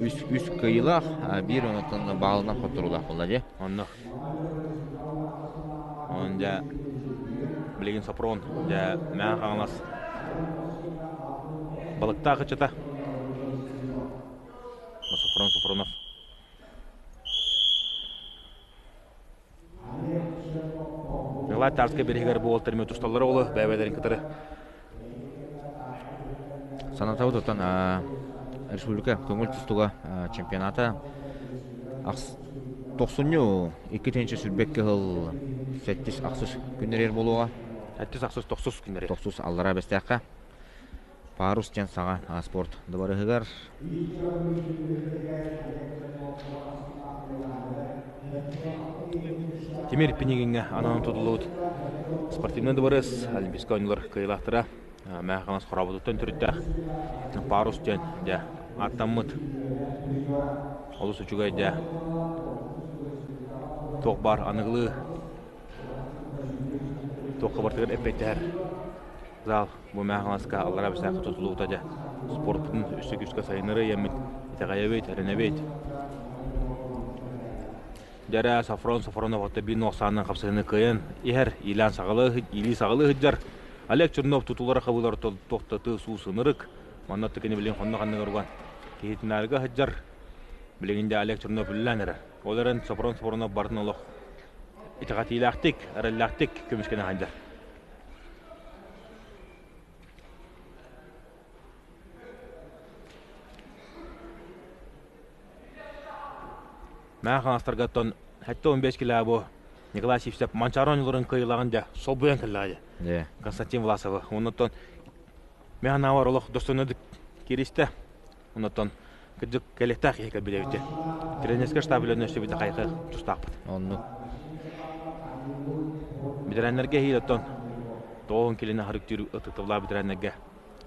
Үс, үс кыайыылаах, биир онтон баалынан хотторуулаах буолла дии. Оннук. Онон дьэ билигин Сопрон дьэ Мэҥэ Хаҥалас балыктаах ыччата Софрон Софронов Николай Тарскай бириһигэр бу уолтар эмиэ тусталлара олу бэйбэлэрин кытары Санатабыт оттон республика көҥүл тустууга чемпионата тохсунньу 2022 сыл сэттис ахсыс күннэригэр буолуоҕа. Сэттис ахсыс тохсус күннэри. Тохсус аллараа бэстээххэ. Парус диэн саҥа спорт дыбарыһыгар. Тимир Пинигиҥҥэ ананан тутуллубут спортивнай дыбарыас Олимпийскай оонньуулар кыайыылаахтара Мэҥэ Хаҥалас Хорообутуттан төрүттээх Парус диэн дьэ ааттаммыт олус үчүгэй дьэ туох баар аныгылыы туохха барытыгар эппиэттэһэр зал бу Мэҥэ Хаҥаласка аллараа бэсээххэ тутуллубута дьэ спорпутун өссө күүскэ сайыннарыы ийэммит итэҕэйэбит эрэнэбит Дьэрэ Софрон Софронов отто биир нуохсаанынан хапсыһыны кыайан иһэр, иилээн саҕалыы, иилии саҕалыы сылдьар. Олег Чернов тутуулара хабыылар тохтатыы суус ынырык. Манна кини билигин хонно ханныгар уган киһитинаарга сылдьар. Билигин дьэ Олег Чернов үлэлээн эрэр. Ол эрэн Софрон Софронов бартын олох Итэҕэтиилээхтик, эрэллээхтик көмүскэнэ сылдьар. Мэҥэ Хаҥаластаргаттан 75 килэ бу Николай Сивцев Манчаары оонньууларын кыайыылааҕын дьэ солбуйан кэллэҕэ дьэ. Константин Власовы. Оннуттан мин санаабар олох достойнодук кииристэ. Оннуттан кырдьык кэлиэхтээх киһи кэлбит эбит. Тренерскэй штаб үлэнэ өссө хайхы тустаахпыт. Оннук. Бэтэрээннэргэ эһиил оттон тоҕуһун килини харыктыыр ытыктабылаах бэтэрээннэргэ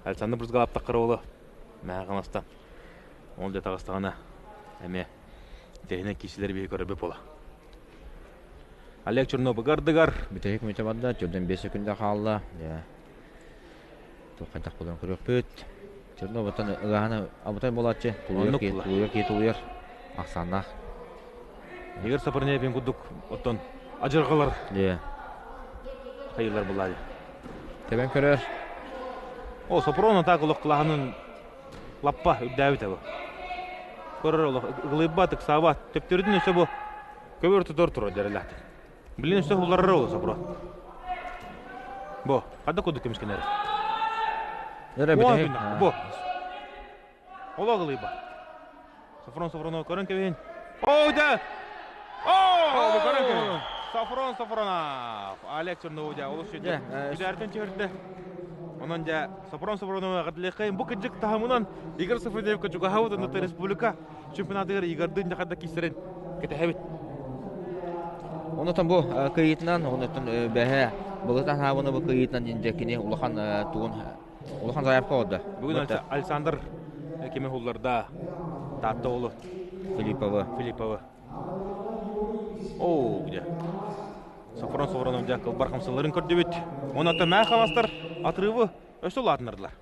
Александр Брызгалаптаххара уолу Мэҥэ Хаҥаластан ол дьэ таҕыстаҕына эмиэ тэһинэн киирсилэр биһи көрөрбүт буола. Олег Чернобыга ардыгар Бүтэһик мүнүүтэ барда, 45 секунда хаалла. Дьэ, туох хайдах буоларын көрүөхпүт. Чернобыттан ыгаһаны абытай буолааччы, тулуйар Оннук киһи, буолар. тулуйар киһи тулуйар. Ахсааннаах. Игорь Сапарнеевин курдук оттон адьырҕалар Дьэ, хайыылар булаайа. тэбэн көрөр. О, Сопрон атаак олох кылааһынын лаппа үрдээбит бу. Көрөр олох ыгылыйбат, ыксаабат. Төптөрүтүн өссө бу көбөр тутор турар дьэрэлээхтик. Билин өссө уларар ол Сопрон. Бу, хадда курдук көмүскэнэр. Өрө Уон бүтэһик. күннэх, бу. Олох ыгылыйбат. Софрон Софронов көрөн кэбиһин. О, да! О, бу көрөн кэбиһин. Софрон Софронов. Олег Чернов дьэ олус сүдү. Күдээртэн түһэрдэ. Онон дьэ Софрон Софронова эҕэрдэлиэххэйин. Бу кырдьык таһымынан Игорь Софроневка чугаһаабыт онно республика чемпионатыгар Игордыын дьэ киирсэрин кэтэһэбит. Онотон бу кыйытынан, онотон бэһэ былытан хаабыны бу кыйытынан дьэ кини улахан тугун Улахан заявка ода. Бүгүн Александр кими хулларда Таатта уолу Филипповы. Филипповы. Оо, где? Софрон Софронов дьэ кылбар хамсаларын көрдүбүт. Онон мээ хамастар отрывы өссө улаатыннардылар.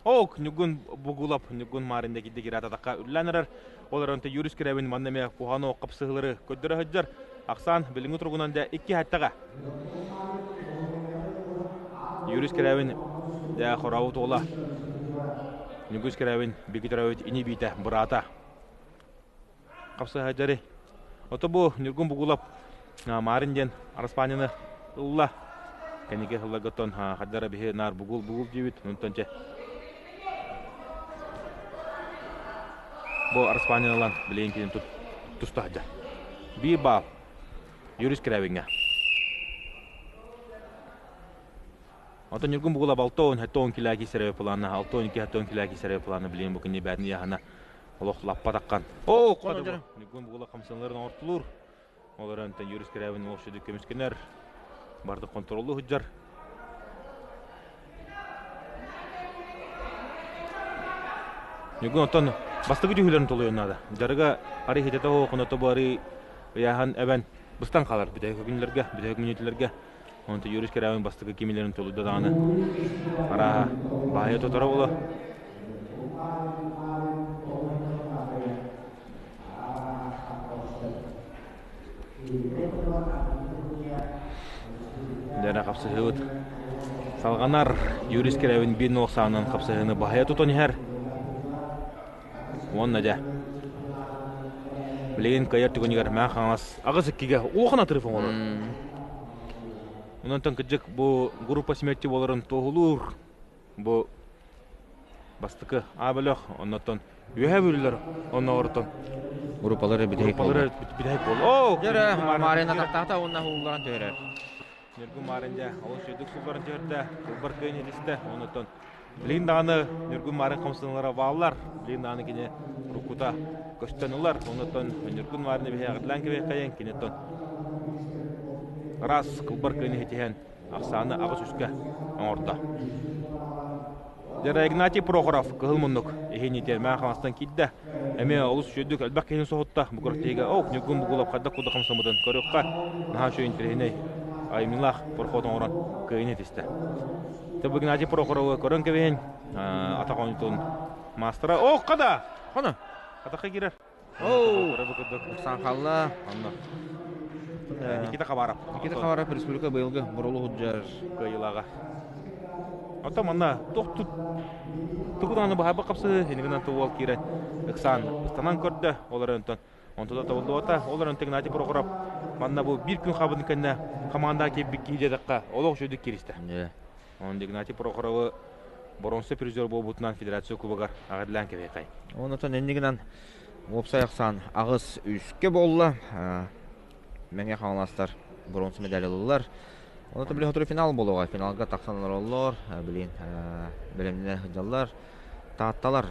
Ок, Ньугун Бугулап, Ньугун Марин дэгидде кирататакка үллэн эрэр. Ол эрэн Юрис Киребин манна эмиэ куһаҕан хапсыһыылары көрдөрө сылдьар. Ахсаан билиҥҥи туругунан дьэ икки хаттаҕа. Юрис Киребин дьэ хорообут уола. Ньугус Киребин биги төрөөбүт ини биитэ быраата. Хапсыһа дьэри. Ото бу Ньургун Бугулап Марын диэн араспаанньаны ылла. Кэнники сылларга хардара биһи наар бугул бугул диибит. Онтон чэ Бу араспаанньаны ылан билигин кини туста сылдьар. Биир баал Юрий Скрябиҥҥа. Онтон Ньургун Бугула 6 70 килэ киисэрэ плана, 62 70 килэ киисэрэ плана билигин бу күнү бээтин ыйаһына олох лаппа таххан. Оо, Ньургун Бугула хамсаныыларын оҥортулуур. Ол эрэн Юрий Скрябин олох сүдү көмүскэнэр. Барды контроллуу сылдьар. Ньургун оттон бастакы түһүүлэрин толуйуон наада. Дьарыга арый хитэтэ оһох, оното бу арый ыйааһын эбэн быстан хаалар бүтэһик күннэргэ, бүтэһик мүнүүтэлэргэ. Онто Юрий Скрябин бастакы кимилэрин толуйда даҕаны арааһа баайа тутара буолуо. Дэрэ хапсыһыыбыт салҕанар. Юрий Скрябин биир нуох саанан хапсыһыыны баһыйа тутан иһэр. Уонна дьэ билигин кыайар түгэнигэр Мэҥэ Хаҥалас аҕыс иккигэ улахан отрыв оҥорор. Онон кырдьык бу группа смерти буоларын туоһулуур. Бу бастакы А бөлөх, оннуттан үөһэ бүлүлэр онноҕортон Группалары бүтэһик группалары бүтэһик буолла. Оо, Дьөрө, Марина тахтаата уонна уулларан түһэрэр. Ньургун Марын дьэ, олус үрдүк сулларан түһэрдэ, кылбар кыайын илистэ, оннуттан билигин даҕаны Ньургун Марын хамсаныылара бааллар, билигин даҕаны кини уруккута көстөн ылар, оннуттан Ньургун Марины биһиэҕитлээн кэбиһэххэйэн, киниттэн ыраас кылбар кыайын иһитиһэн ахсааны аҕыс үскэ оҥордо. Дьара Игнатий Прохоров кыһыл муннук иһин итиэрмээн хаҥастан киирдэ. Эмиэ олус үчүгэйдик элбэх киһини соһутта. Бу күрэхтэһиигэ ох, Ньургун Бугулов хайдах курдук хамсаммытын көрүөххэ. Наһаа үчүгэй интэриэһинэй айымньылаах проход оҥорон кыайыыны ситистэ. Бу Игнатий Прохоровы көрөн кэбиһин атах оонньуутун маастара. Ох, хада! Хоно. Атахха киирэр. Оо, ыксаан хаалла. Онно. Никита Хабаров. Никита Хабаров республика быйылгы Боролу сылдьар. Кыайыылааҕа. Оттон манна туох тугу даҕаны быһаарбат хапсыһыы инигинэн уол киирэн ыксаан ыстанан көрдө. Ол эрэн онтон Онто да табыллыбата. Ол эрэн Игнатий Прохоров манна бу биир күн хабын кэннэ хамаандаҕа киирбит киһи диэтэххэ олох үчүгэйдик кииристэ. Онон Игнатий Прохоровы боруонса призер буолбутунан федерация кубогар аҕырлаан кэбиһэхэй. Онотон иннигинэн уопсай ахсаан аҕыс үскэ буолла. Мэҥэ Хаҥаластар бронза медаль ыллылар. Онон били сотору финал буолуоҕа. Финалга тахсан олороллор. Билин бэлэмнэнэ сылдьаллар. Таатталар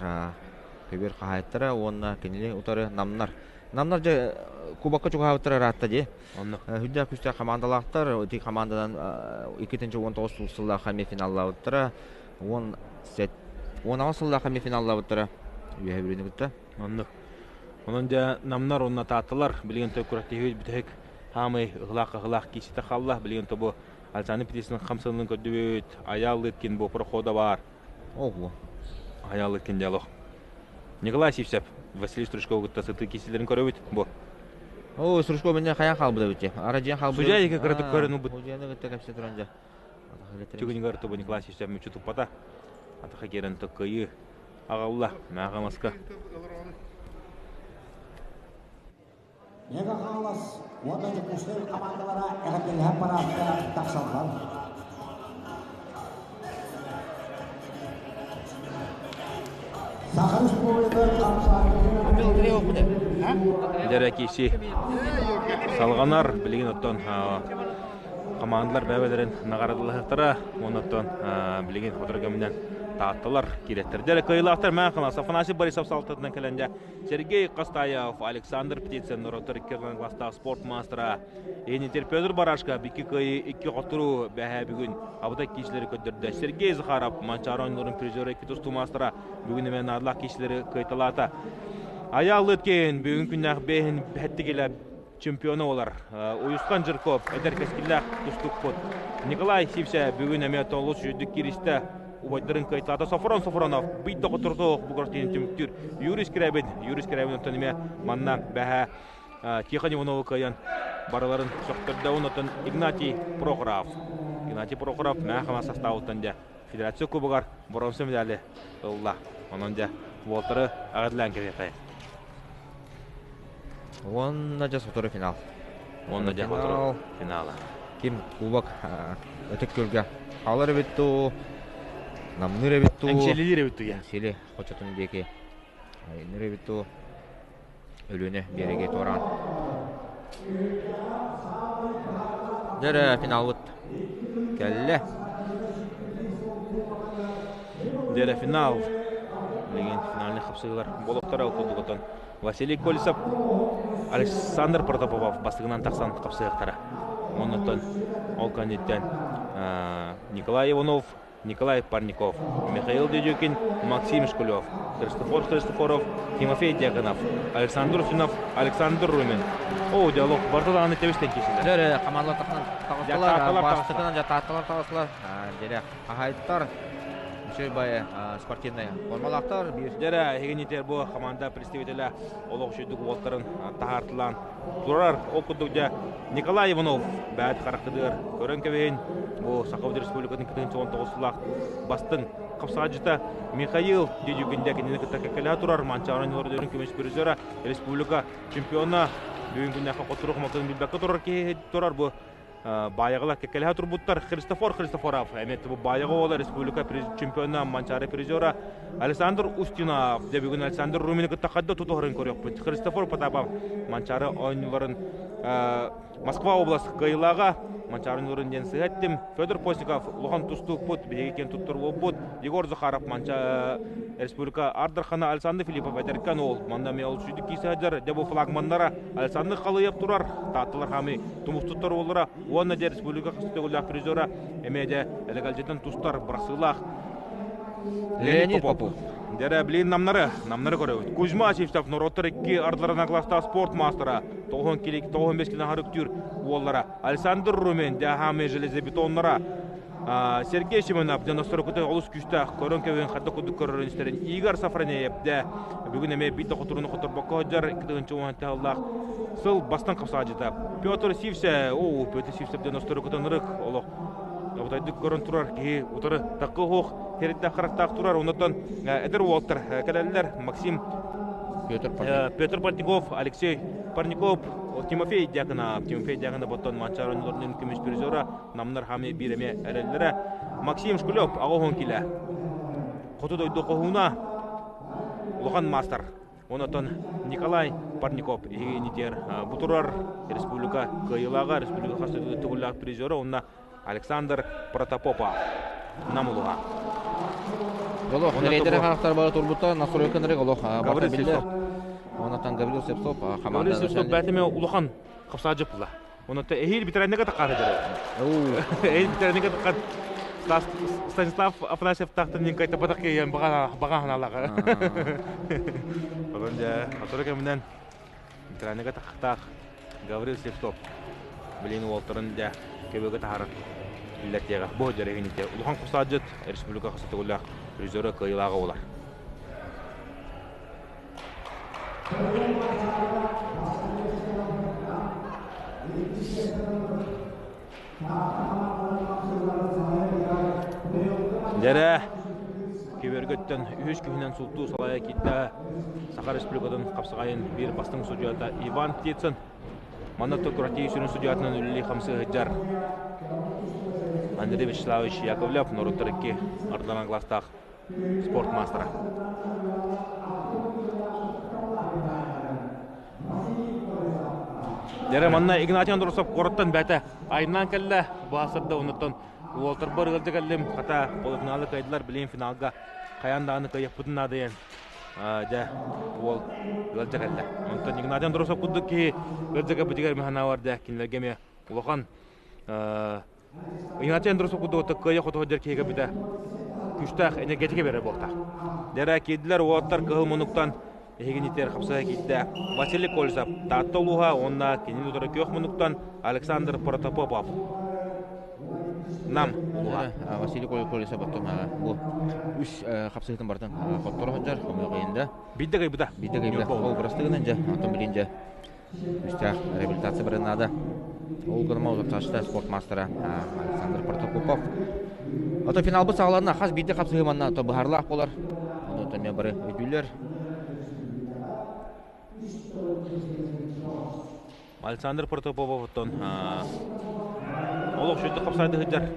көбүөр хаһаайыттара уонна кинини утары намнар. Намнар дьэ кубокка чугаһаабыттара ыраатта дии. Онно. Үрдээх күүстээх хамаандалаахтар. Ити хамаанданан 2019 сыллаах эмиэ финаллаабыттара. 18 сыллаах эмиэ финаллаабыттара. Үөһэ Бүлүүнү кытта. Оннук. Онон дьэ намнар уонна таатталар билигин той күрэхтэһии бүтэһик хаамый ыһылаах-ыһылаах кииситэ хаалла. Билигин тобу Александр Петрович хамсанын көрдүбүт. Айаал Лыткин бу прохода баар. Ого. Айаал Лыткин диалог. Николай Сивцев Василий Стручкову кытта сытыы киисилэрин көрөбүт. Бу. О, Стручков менен хаян хаалбыта бити. Ара дьиэн хаалбыта. Судья екі кыратык көрөн ылбыт. Судьяны кытта кэпсэ туран дьэ. Түгүнүгэр тобу Николай Сивцев мүччү туппата. Атаха киирэн тыккыйыы аҕалла Мааҕамаска. Мега Хаҥалас уонна Дьокуускай хамаандалара эҕэрдэлэһэн параадка тахсаллар. Саха Республикатын Дьэрэ киси салҕанар билигин оттон хамаандалар бэйэлэрин наҕараадалаһыахтара уонна оттон билигин сотору кэминэн таатталар киирэттэр. Дьэ, кыайыылаахтар Мээн Хаҥалас Афанасий Борисов салалтатынан кэлэн дьэ Сергей Костаев, Александр Птицын норуоттар икки класстаах спорт маастара Енитер Петр Барашка икки кыайыы икки хотторуу бэһээ бүгүн абытай киисилэри көрдөрдө. Сергей Захаров Манчаары оонньууларын призера икки тустуу маастара бүгүн эмэ наадалаах киисилэри кыайталаата. Айаал Лыткин бүгүн күннээх бэһин бэһэттигилэ чемпиона буолар. Уйусхан Жирков эдэр кэскиллээх тустукпут. Николай Сився бүгүн эмиэ толус үрдүк кииристэ. Убайдарын кыайталаата Софрон Софронов бый да хотуртуох бугар түмүктүүр. Юрий Скрябин, Юрий Скрябин оттон эмиэ манна бэһэ Тихон Иванову кыайан барыларын сөхтөрдө. Онтон Игнатий Прохоров. Игнатий Прохоров Мэхама составыттан дьэ федерация кубогар боронса медали ылла. Онон дьэ уолтары аҕытлаан кэбиэхэ. Уонна дьэ сотору финал. Уонна дьэ сотору финала. Ким кубок Ытык Күөлгэ хаалар эбит дуу, намныыр эбит дуу. Эҥсиэлилиир эбит дуу. Эҥсиэли хочотун диэки айанныыр эбит дуу. Өлүөнэ биэрэги туораан. Дьэ финалбыт кэллэ. Дьэ финал. Билигин финальный хапсыһыылар буолуохтара курдугутун Василий Колесов, Александр Протопопов бастыгынан тахсан хапсыһыахтара. Оннуттан ол кэнниттэн Николай Иванов, Николай Парников, Михаил Дедюкин, Максим Шкулев, Христофор Христофоров, Тимофей Дьяконов, Александр Устинов, Александр Румин. О, диалог барыта даҕаны тэбистэн киирсилэр. Дьэ, хамаандалар таҕыстылар, бастакынан дьатаатталар таҕыстылар. Дьэ, хаһаайыттар үчүгэй баайы спортивнай формалаахтар. Дьэ, эһигинитер бу команда представителя олох үчүгдүк уолтарын таһаартылаан турар. Ол курдук дьэ Николай Иванов бэт харахтыдыгар көрөн кэбиһин. Бу Саха Республикатын 2019 сыллаах бастыҥ хапсаҕайдьыта Михаил Дедюкин дьэ кинини кытта кэккэлэһэ турар Манчаары оонньууларын көмүс призера республика чемпиона бүгүн күннээххэ хотторуу хомолтотун билбэккэ турар киһи турар бу Баайаҕалар кэккэлэһэ турбуттар. Христофор Христофоров эмиэ бу Баайаҕа уола республика чемпиона Манчаары призера Александр Устинов дьэ бүгүн Александр Румины кытта хайда тутуһарын көрүөхпүт. Христофор Потапов Манчаары оонньууларын Москва область кыайыылааҕа Манчаары оонньууларын диэн сыһа эттим. Федор Постников улахан тустуукпут, биһиги киэн туттар уолбут. Егор Захаров Манча республика Ардархана Александр Филиппов эдэркэн уол. Манна эмиэ ол сүүрдүк киирсэ сылдьар. Дьэ бу флагманнара Александр Халыев турар. Таатталар хаамыы тумустуттар уоллара уонна дьэ республика хас төгүллээх призера эмиэ дьэ элэгэлдьитин тустар бырахсыылаах Леонид Попов. Дьэрэ, блин, намнары, намнары көрөбүт. Кузьма Сивцев норуоттар икки ардыларынан класстаах спорт маастара, 95 кило харыктүүр уоллара. Александр Румин, дьаһаамы железобетоннара, Сергей Семенов, дьоносторукута олус күүстээх, көрөн кэбин хадда курдук көрөрөн истэрин Игорь Сафронеев, дэ бүгүн эмиэ биир да хотуруну хоторбокко сылдьар 2 тыһаллаах сыл бастан хапсаадьыта. Петр Сивсе, о, Петр Сивцев дьоносторукута нырык олох Абытайдык көрөн турар киһи утары такы оһох хэриттээх харахтаах турар. Оннуттан эдэр уолаттар кэлэллэр. Максим. Петр Парников. Петр Парников, Алексей Парников, Тимофей Дьяконов. Тимофей Дьяконов оттон Манчаар оонньууларын көмүс призера, намнар хами биир эмиэ эрэллэрэ. Максим Шкулев, аҕа килэ. Хоту дойду хоһууна, улахан маастар. Онотон Николай Парников иһигинитер бу турар республика кыайыылааҕа, республика хас төгүллээх призера уонна Александр Протопопов Нам улуһа. Олох рейдер хаахтар бары турбута настройканырык олох Гаврил Слепцов. Онотон Гаврил Слепцов команда Гаврил Слепцов бәтеме улахан қапсаажы була. Онотон эһиил ветеранныга таққары дьары. Эһиил ветеранныга таққар Станислав Афанасьев тахтан нин кайта батак киен бага бага ханалага. Онон дьэ, сотору кэминэн ветеранныга тахтаах Гаврил Слепцов билин уолтарын дьэ көбөгө таһарар иллэртиэҕэ бу дьэрэһините улахан кусаадьыт республика хасытыгуллаах призера кыайыылааҕа буолар. Дьэрэ, Кибергөттөн үһүс күһүнэн султуу салайа киирдэ Саха Республикатын хапсаҕайын биир бастыҥ судьуйата Иван Птицын. Манна Токуратии сүрүн судьуйатынан үлэлии хамсыы сылдьар Андрей Вячеславович Яковлев норуоттар икки ардыларынан кылаастаах спорт маастара. Дьэрэ манна Игнатий Андросов куораттан бэйэтэ айаннаан кэллэ. Баасырда оннуттан уолтарбар ыалдьа кэллим. Хата полуфиналы кыайдылар. Билигин финалга хайаан даҕаны кыайыахпытын наада диэн дьэ уол ыалдьа кэллэ. Онтон Игнатий Андросов курдук киһи ыалдьа кэлбитигэр маханаабар дьэ кинилэргэ эмиэ улахан Игнатий Андросов курдук кыайа-хото сылдьар киһи кэлбитэ күүстээх энергетика берер буолта. Дьэрэ киирдилэр уолаттар кыһыл муннуктан эһигинитигэр хапсыһа киирдэ Василий Кольцев Таатта улууһа уонна кинини утары күөх муннуктан Александр Протопопов Нам улууһа. Василий Кольцев оттон бу үс хапсыһытын бартын хотторо сылдьар хомуйа кыйында. Биирдэ кыйбыта. Биирдэ кыйбыта. Ол бырастыгынан дьэ, оттон билин дьэ Күүстээх реабилитация барыан наада. Ол гыныма утарсааччыта спорт маастара Александр Протопопов. Ото финалбыт саҕаланна хас биирдии хапсыһыы манна то быһаарылаах буолар. Ону эмиэ бары өйдүүллэр. Александр Протопопов оттон олох сүрдүк хапсаайды сылдьар.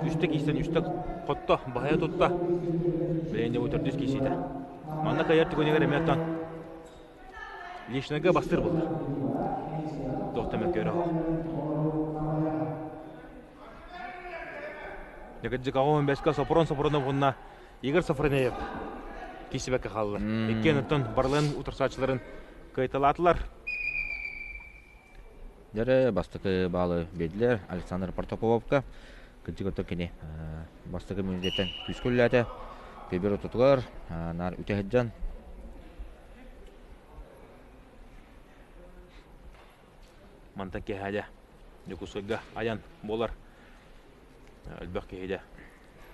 Үстэ киистэн үстэ хотто, баһыйа тутта. Билигин бу төрдүс киисиитэ. Манна кыайар түгэнигэр эмиэ оттон Личныйга бастыыр буолар. Туох да мөккүөрэ суох. Дьэкирдьик аҕа бэскэ Сопрон Сопронов уонна Игорь Софронеев киирсибэккэ хааллылар. Иккиэн оттон барыларын утарсааччыларын кыайталаатылар. Дьэрэ бастакы баалы биэрдилэр Александр Протопоповка. Кырдьык оттон кини бастакы мүнүүтэттэн күүскэ үлэлээтэ. Көбүөр ортотугар наар үтэ сылдьан Мантан киэһээдэ Дьокуускайга айан буолар. Элбэх киһидэ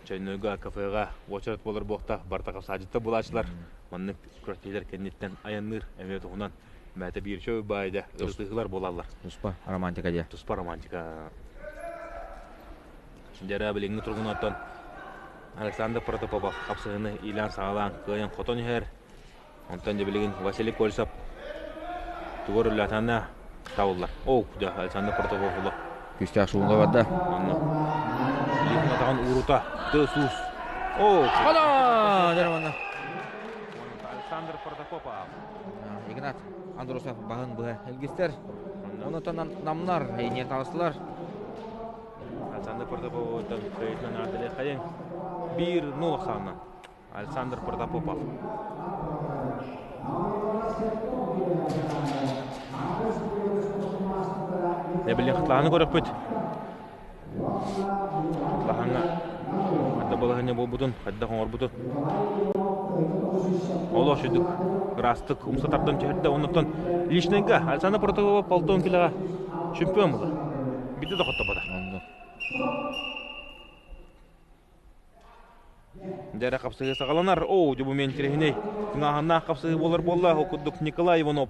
чайнойга, кафеҕа уочарат буолар буолта барыта хапсаадьыттар булааччылар маннык күрэхтэһиилэр кэнниттэн айанныыр эмиэ туһунан бэйэтэ биир үчүгэй баайда ырытыһыылар буолаллар. Туспа романтика диэ. Туспа романтика. Дьэрэ билиҥҥи туругунан Александр Протопопов хапсыһыыны иилээн-саҕалаан кыайан хотон иһэр. Онтон дьэ билигин Василий Кольцов тугу өрүллээтэнэ табыллар. Оо, дьэ Александр Протопопов улах. Күүстээх суунга барда. Онно илиитин атаҕын уурута тыас-уус. Оо! Хоно! Дьэ манна. Александр Протопопов. Игнат Андросов баһын быһа илгистэр. Онутан намнар иниэн таҕыстылар. Александр Протопоповтан кыайыытынан аатырыаххайыҥ. 1-0 ахсаанынан. Александр Протопопов. Эбилин хатылаһаны көрөкпүт. Хатылаһаҥҥа хадда балаһыанньа буолбутун, хайдах оҥорбутун. Олох сүдүк ыраастык умса тардан түһэрдэ. Оннуттан личныйга Александр Протопопов полтон килоҕа чемпион буолла. Биирдэ да хотторбото. Дьэрэ хапсыһыы саҕаланар. Оо, дьэ бу мин интэриэһинэй тыҥааһыннаах хапсыһыы буолар буолла. Ол курдук Николай Иванов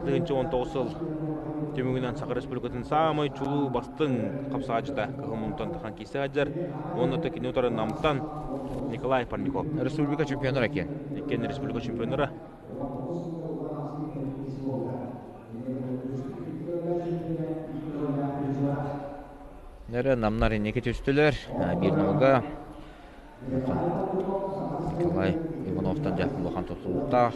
1019 сыл түмүгүнэн Саха Республикатын саамай чулуу бастыҥ хапсааччыта Кыһыл Мунтан тахан киирсэ сылдьар. Уонна кини утары Намтан Николай Парников. Республика чемпионнара иккиэн. Иккиэн республика чемпионнара. Нөрө намнар инники түстүлэр. Биир нолга Николай Ивановтан дьэ улахан тутулуктаах.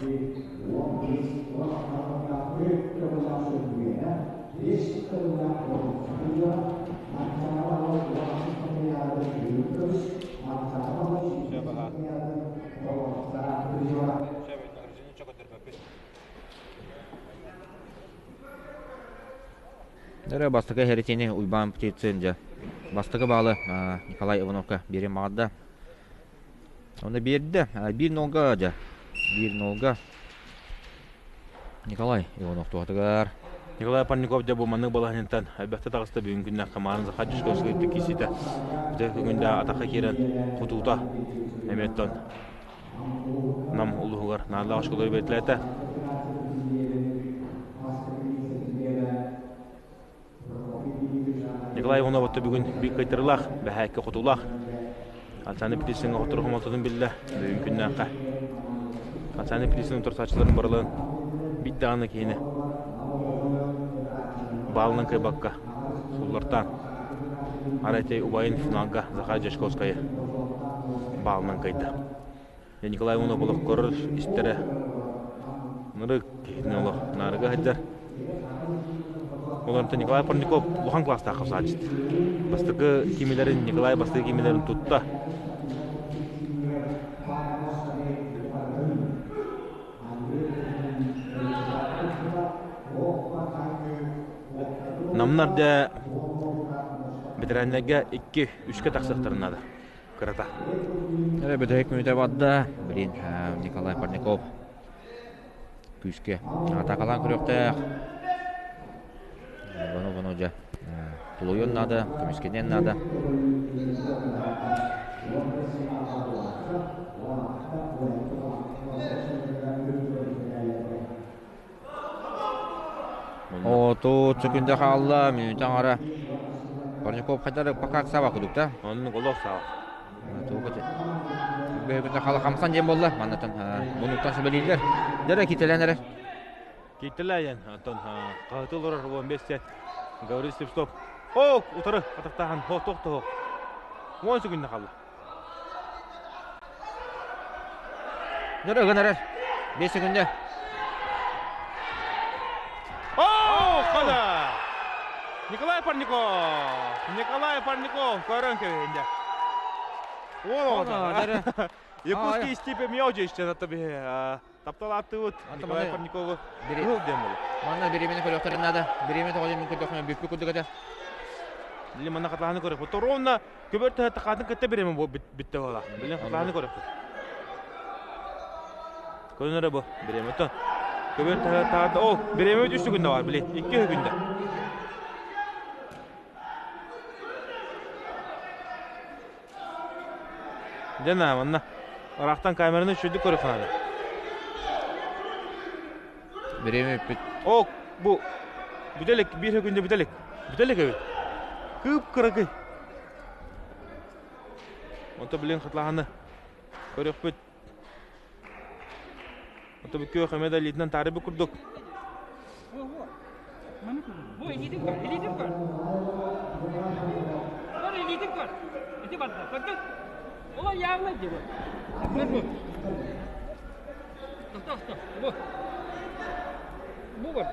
Эрэ бастакы хэритини Уйбаан Птицын дьэ бастакы баалы Николай Ивановка биэрин баҕарда. Онно биэрдэ. Биир нолга дьэ. Биир нолга Николай Иванов туһатыгар. Николай Парников дьэ бу маннык балаһынтан элбэхтэ таҕыста бүгүн күннэх хамаан Захар Дьячковскай кииситэ. Бүтэ күнгүндэ атахха киирэн хутуута эмиэттон Нам улууһугар наадалаах оскуолалары бэлиэтээтэ. Николай Иванов отто бүгүн биир кыайтарыылаах, бэһээккэ хотуулаах. Александр Птицыҥҥа хоттору хомолтотун биллэ бүгүн күннээххэ. Александр Птицын утарсааччыларын барыларын биир даҕаны киһини баалынан кыайбакка суллартаан арай убайын финалга Захар Дьячковскайы баалынан кыайда. Николай Иванов олох көрөр истэрэ ынырык киһитин олох наарыга сылдьар. Олортон Николай Парников улахан класстаах хапсааччыт. Бастакы кимилэрин Николай бастакы кимилэрин тутта. Намнар дьэ бэтэрээннэргэ 2-3-кэ тахсыахтарын наада. Кырата. Эрэ бүтэһик мүнүүтэ барда. Блин, Николай Парников күүскэ атаакалаан көрүөхтээх. Бону бону дьэ тулуйуон наада, көмүскэниэн наада. Отут секунда хаалла, мүнүүтэ аҥара. Парников хайдары пока саба кудук да? Оннук олох саба. Бөһүгүнэ хала хамсан диэн буолла. Маннатан мунуктан сүбэлииллэр. Дэрэ кителэн эрэ. Кителэйэн, онтон хаһыты олорор 15 Гаврил Слепцов. О, утары атахтахан, хо, тох тох. 10 секунда қалды. Дөрө ыган эрэр. 5 секунда. О, хода! Николай Парников! Николай Парников көрөн кэбиһинде. О, Якутский степи мелочи еще на Таптал ааттыыбыт Николай Парникову кыһыл диэн буолар. Манна бириэмэни көрүөхтэрин наада. Бириэмэ тоҕо диэн мин көрдөхпүнэ бүппүт курдук этэ. Билим манна хатылаһаны көрөхпүт. Ровно көбөр төһө тахаатын кытта бириэмэ бүттэ буолар. Билим хатылаһаны көрөхпүт. Көрүнэрэ бу бириэмэ. Оттон көбөр төһө таата ол бириэмэ үс күндэ бар билин. Икки күндэ. Дьэ манна ыраахтан камераны үчүгэйдик көрүөххэ наада. Бириэмэ бүппүт. О, бу бүтэлик биир күндэ бүтэлик. Бүтэлик эбит. Кып-кыракый. Онто билин хатылаһаны көрүөхпүт. Онто бу күөх эмэ да илиитинэн таарыйбыт курдук. Бу илиитин көр, илиитин көр. Көр илиитин көр. Ити барда, көрдүн? Ола явно дии. Көр бу. Тохто, тохто. Бу. Бу бар.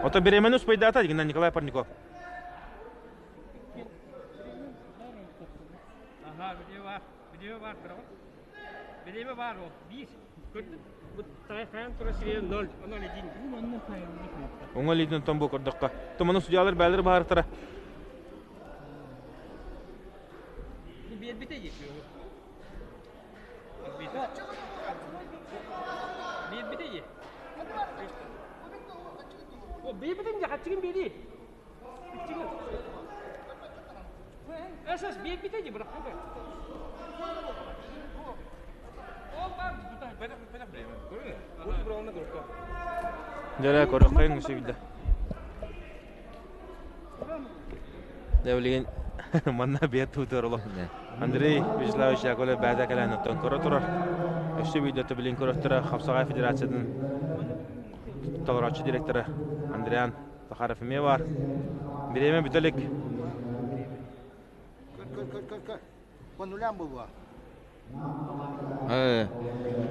Ото беремену успайдаата Николай Парников. Аха, видео бар. Видео бар, браво. Бириэмэ баар ол. Биир. Көрдүн? Бу тайхаан тура сирэ 0, 0,1. Оҥо илиитин оттон бу көрдөххө. Туманы судьялар бээлэр баһарыктара. Биэрбитэ Биэрбитэ дии. О, биэрбитин дьэ, хаччыгын биэрии. Хаччыгын. Эсэс биэрбитэ дии бырахпыта. Дьэ көрөххөйүн үсүгдэ. Дьэ билигин манна биэт туутар олох. Андрей Вячеславович Яковлев бэйэтэ кэлэн оттон көрө турар. Өссө видеота билин көрөттөрө Хапсаҕай Федерациятын толорооччу директора Андриан. Захаров эмиэ бар. Бириэмэ бүтэ илик. Көр, көр, көр, көр, көр. По нулям буолуо.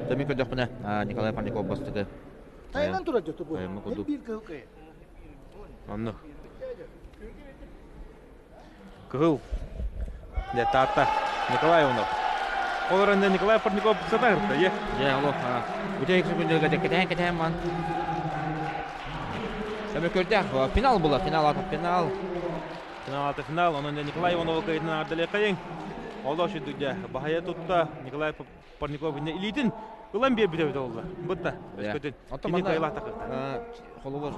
Тэмин көрдөхпүнэ Николай Парников бастакы. Тайынан турар дьэ бу. Биир кыһыл кыйы. Онно. Кыһыл. Дьэ Таатта. Николай Иванов. Ол эрэн Николай Парников сатаһырта, е. Дьэ, олох бүтэһик секундаларга кэтэһэн кэтэһэн ман. Көмө көрдөөх. Финал була, финал ата финал. Финал ата финал. Онон Николай Иванова кыйытынан ардалыаххайыҥ. Олох шүдүк дьэ баһайа тутта Николай Парников илиитин ылан биэрбитэ эбитэ буолла. Бытта. Өскөтүн. Кини кыайылаах тахыта. Холобур,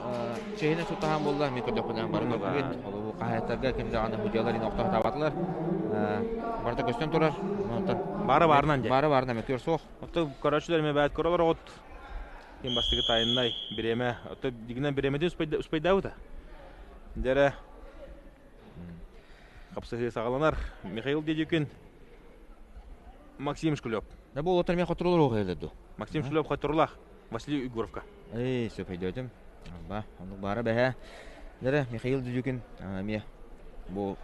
чэһинэ сутаһан буолла, мен көрдөхпүнэ бары көрдүбүт. Холобур, хаһаайыттарга ким даҕаны судьялар ин охтоһутаабатылар. Барыта көстөн турар. Бары баарынан дьэ. Бары баарынан мөкүөр суох. Оттон көрөөччүлэр эмэ бэйэт көрөлөр оҕот. Ким бастакы тайыннай бириэмэ. Оттон дигинэн бириэмэтин успайдаабыта. Дьэрэ хапсыһыы саҕаланар. Михаил Дедюкин Максим Шкулев. Да бу олоттор мен хотурулар оҕайылар ду. Максим Шкулев хотурулах Василий Егоровка. Эй, сөп өйдөөтүм. Ба, оннук баара бэһэ. Дэрэ Михаил Дедюкин эмиэ бу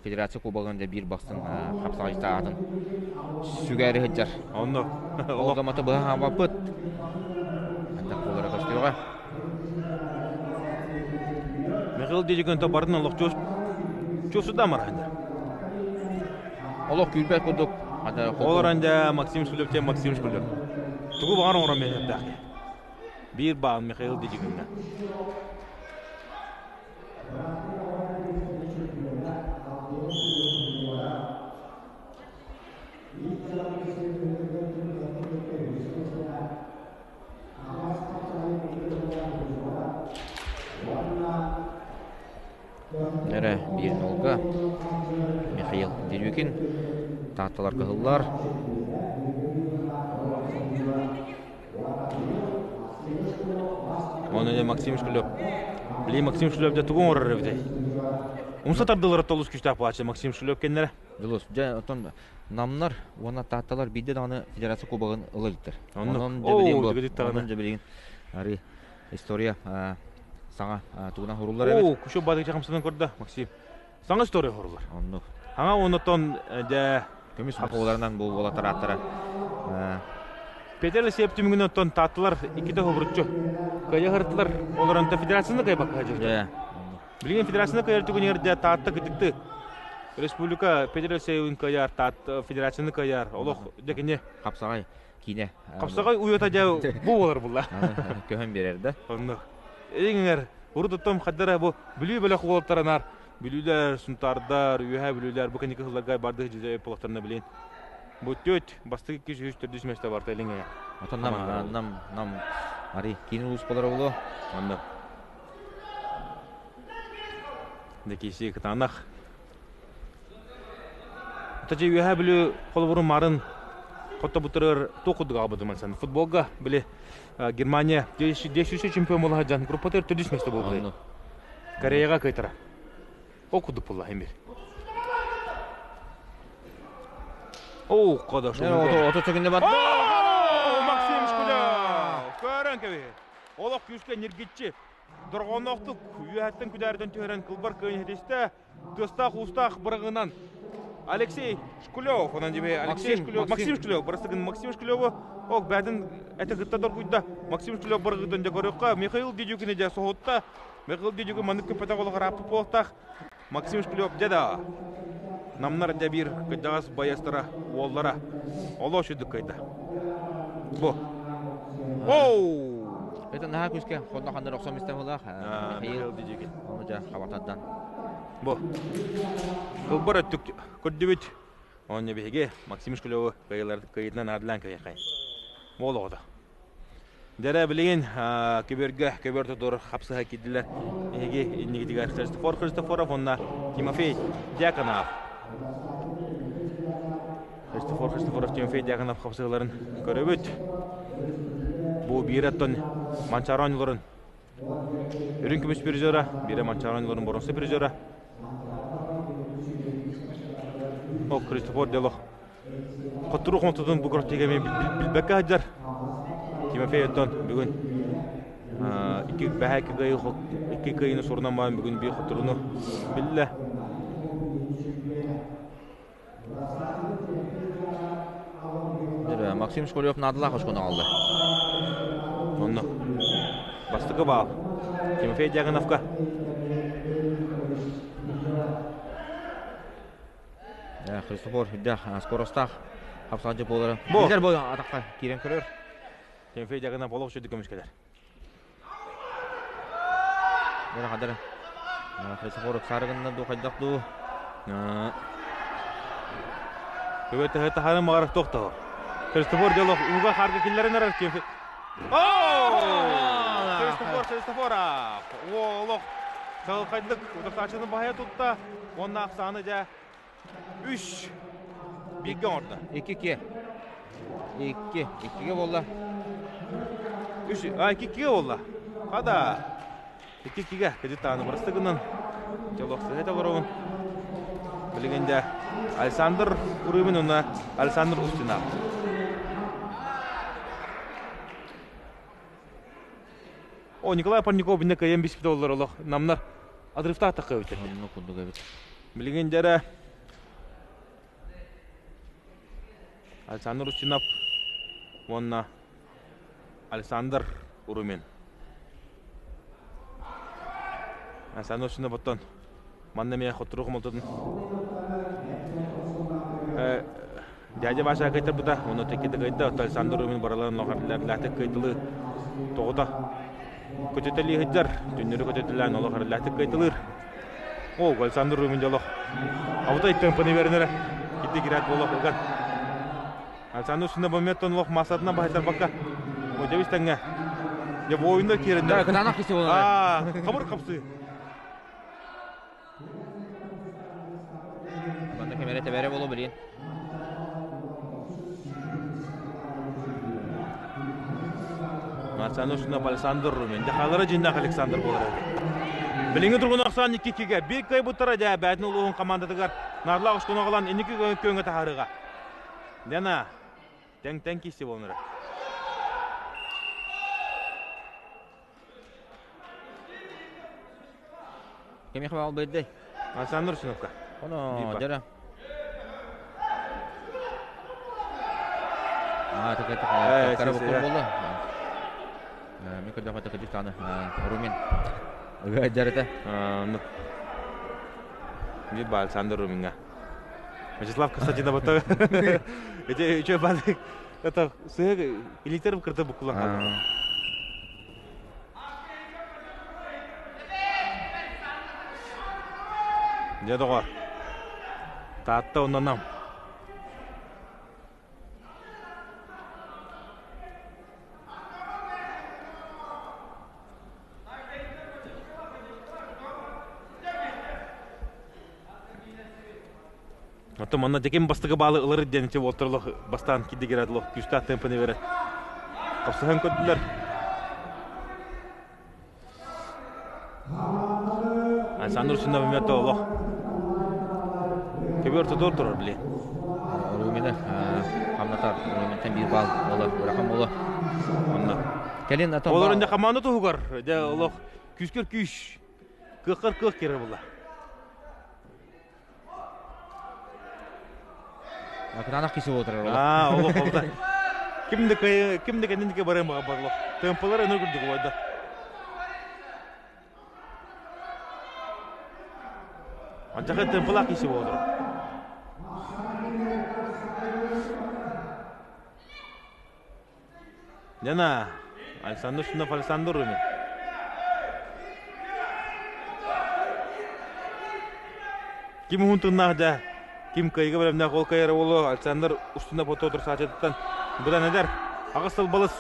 федерация кубогын да биир бастын хапсаҕайта аатын сүгээри сылдьар. Онно. Ол гамата быһа хаампаппыт. Антах буолара көстүөҕэ. Михаил Дедюкин то барын олох чуосуда марахандар. Олох күүрбэт курдук. Ол оранда Максим Шкулев тем Максим Шкулев. Тугу баҕар оҥорон мехептээх. Биир баал Михаил Дедюкинна. Эрэ биир нолга Михаил Дерюкин Таатталар кыһыллар. Оны Максим Шкулев. Били Максим Шкулев дьэ тугу оҥорор эбитэй? Умса тардылара толус күстээх буолааччы Максим Шкулев кэннэрэ. Дьулус, дьэ, оттон намнар уонна таатталар биирдэ даҕаны федерация кубогын ыла иликтэр. Онон дьэ билигин ары история саҥа тугунан хуруллар эбит. Оо, күшү бадык хамсанан көрдө Максим. Саҥа история хуруллар. Оннук. Хаҥа оннотон дьэ көмүс мохуоларынан бу уолаттар ааттара Петр Алексеев түмүгүнэн оттон таатталар иккитэ хобуруччу кыайа хыртылар олорон федерацияны кыайбакка дьылдьар. Билигин федерацияны кыайар түгэнигэр дьэ Таатта кытыкты республика Петр Алексеевын кыайар, Таатта федерацияны кыайар. Олох дьэ кини хапсаҕай киинэ. Хапсаҕай уйата дьэ бу буолар булла. Көһөн биэрэр да. Онно. Эйиҥэр урут оттон хаддара бу Бүлүү бөлөх уолаттарынар Бүлүүлэр, Сунтаардар, Үөһээ Бүлүүлэр бу кэнники сылларга барды дьүдьэ полохторуна билин. Бу түөт бастакы икки үс төрдүс миэстэ барта илиҥ Отон нам нам нам ари киин улуус болар боло. Онно. Декиси кытаанах. Тажы Үөһээ Бүлүү холобурун марын хоттобутарыгар туох курдук аҕабытым сан футболга били Германия действующий чемпион буола сылдьан группатыгар төрдүс миэстэ буолбута. Кореяҕа кыайтара. Ол курдук буолла эмир. Оо, кода Ото төгүнне бар. Максим Шкуля! Көрөн кэбиһи. Олох күүскэ ньиргиччи. Дорҕоонноохтук үөһэттэн күдээрдэн түһэрэн кылбар кыайын ситистэ. Тыастаах-уустаах быраҕынан Алексей Шкулев, онон дьиби Алексей Шкулев, Максим Шкулев, бырастыгын Максим Шкулеву, ок, бээтин эти кытта доргуйда. Максим Шкулев бырагыытын дьэ көрүөххэ, Михаил Дедюкини дьэ соһутта. Михаил Дедюкин маннык көппөтөх олох ырааппыт буолуохтаах. Максим Шкулев дьэ да намнар дьэ биир кырдьаҕас байыастара, уоллара олох үчүгдүк кыайда. Бу. Оу! Это наһаа күүскэ хонно ханнар охсон истэн булах. Михаил Дедюкин. Ону дьэ хабатардан. Бу. Кылбар өттүк көрдүбүт. Онно биһиги Максим Шкулеву кыайыытынан аадылаан кыайахай. Буол оҕото. Дэрэ билигин көбүөргэ көбүөр тутур хапсыһа киирдилэр. Эһиги иннигитигэр Христофор Христофоров уонна Тимофей Дьяконов. Христофор Христофоров Тимофей Дьяконов хапсыһыыларын көрөбүт. Бу биир оттон Манчаары оонньууларын үрүҥ көмүс призера, биирэ Манчаары оонньууларын боруонса призера. Ол Христофор Делох Хотторуу хонтотун бу күрэхтэһиигэ эмиэ билбэккэ сылдьар. Тимофей оттон бүгүн Икки бэһэ икки кыайыны сурунан баран бүгүн биир хотуруну биллэ. Максим Школев наадалаах очкону аҕалла. Онно бастакы баал Тимофей Дьяконовка. Христофор үрдээх скоростаах хапсаҕа буолара. Билэр бу атахха киирэн көрөр. Тимофей Дьяконов олох үчүгэй көмүскэлэр. Дара хадара. Христофор ыксаарыгынна дуу хайдах дуу. Көбө төһө таһарын маҕарах тохтоо. Христофор делох ууга хаарга киллэрин эрэр Тимофей. Христофор Христофоров! Олох чаҕылхайдык утарсааччыны баһыйа тутта уонна ахсааны дьэ үс бииргэ оҥордо. 2-2. 2. 2-ге буолла. Үс, а, 2-2-ге буолла. Хада. 2-2-ге кыдьыт тааны барысты гынан. Дьолох сыһа толоробун. Билигин дьэ Александр Урыбин уонна Александр Устинов. О, Николай Парников бинне кыайан биспит оллар олох намнар адрыфтаах таххыбыт. Онно курдук эбит. Билигин дьэрэ Александр Устинов уонна Александр Урумин. Александр Устинов оттон манна эмиэ хотторуу хомолтотун Дядя Вася кыайтарбыта, онно тэккитэ кыайда, оттон Александр Румин барыларын олох кыайтылыы тоҕута көтүтэлии сылдьар, түннүрү көтүтэлээн олох эрэллээхтик кыайтылыыр. О, Александр Румин дьолох. Абытай тымпыны беринere китти кират болох ыган. Александр үстүнэ бометтон олох массатына баһайтарбакка. О, тэҥҥэ. Я воиндар киирэннэр. Да, кытаанах киси болар. Аа, хабыр хапсы. Манна кэмэрэ тэбэрэ боло билин. Марсаны устунап Александр Румин. Дьахалара дьиннэх Александр буолар эбит. Билиҥҥи тургун ахсаан 2-2-гэ биир кыайбыттара дьэ бээтин улууһун командатыгар Наарлаах устунаҕалан инники көҥө таһаарыыга. Лена, тэҥ-тэҥ киирси буолан эрэр. Кимиэхэ баал биэрдэй? Александр Русиновка. Оно, дьара. Аа, так это кара буккур буолла. Мен көрдөхө такыдык тааны Румин. Ыга дьарыта. Ну. Би Александр Руминга. Вячеслав Константинов это эти еще бады это сыга илитер кырты буккулан қалды. Дьэ, доҕор, Таатта онноном. Оттон манна дьэким бастакы баалы ылар диэн ити уолтар бастаан кидигират олох күүстээх темпаны берет. Хапсыһан көрдүлэр. Александр Устинов эмиэ олох көбүөр тутур турар били. Румина хамнатар Руминтан биир баал буолар, ырахан буолар. Онно. Кэлин атын Олор инде команда туһугар, дьэ олох күүскэр күүс, кыаххар кыах киирэр буолла. Кытаанах киси буолтарар олох. Аа, олох олда. Ким да ким да кэнники барыам баҕа олох. Темпалар өнөр курдук бойда. Анчаха темпалаах киси буолтар. Лена, Александр Шунов Александр Румин. Ким уһун тыннаах дьэ, ким кыайга бэлэмнээх ол кыайара буолуо Александр Устинов отуотур саачатыттан быдан эдэр. Аҕыс сыл балыс.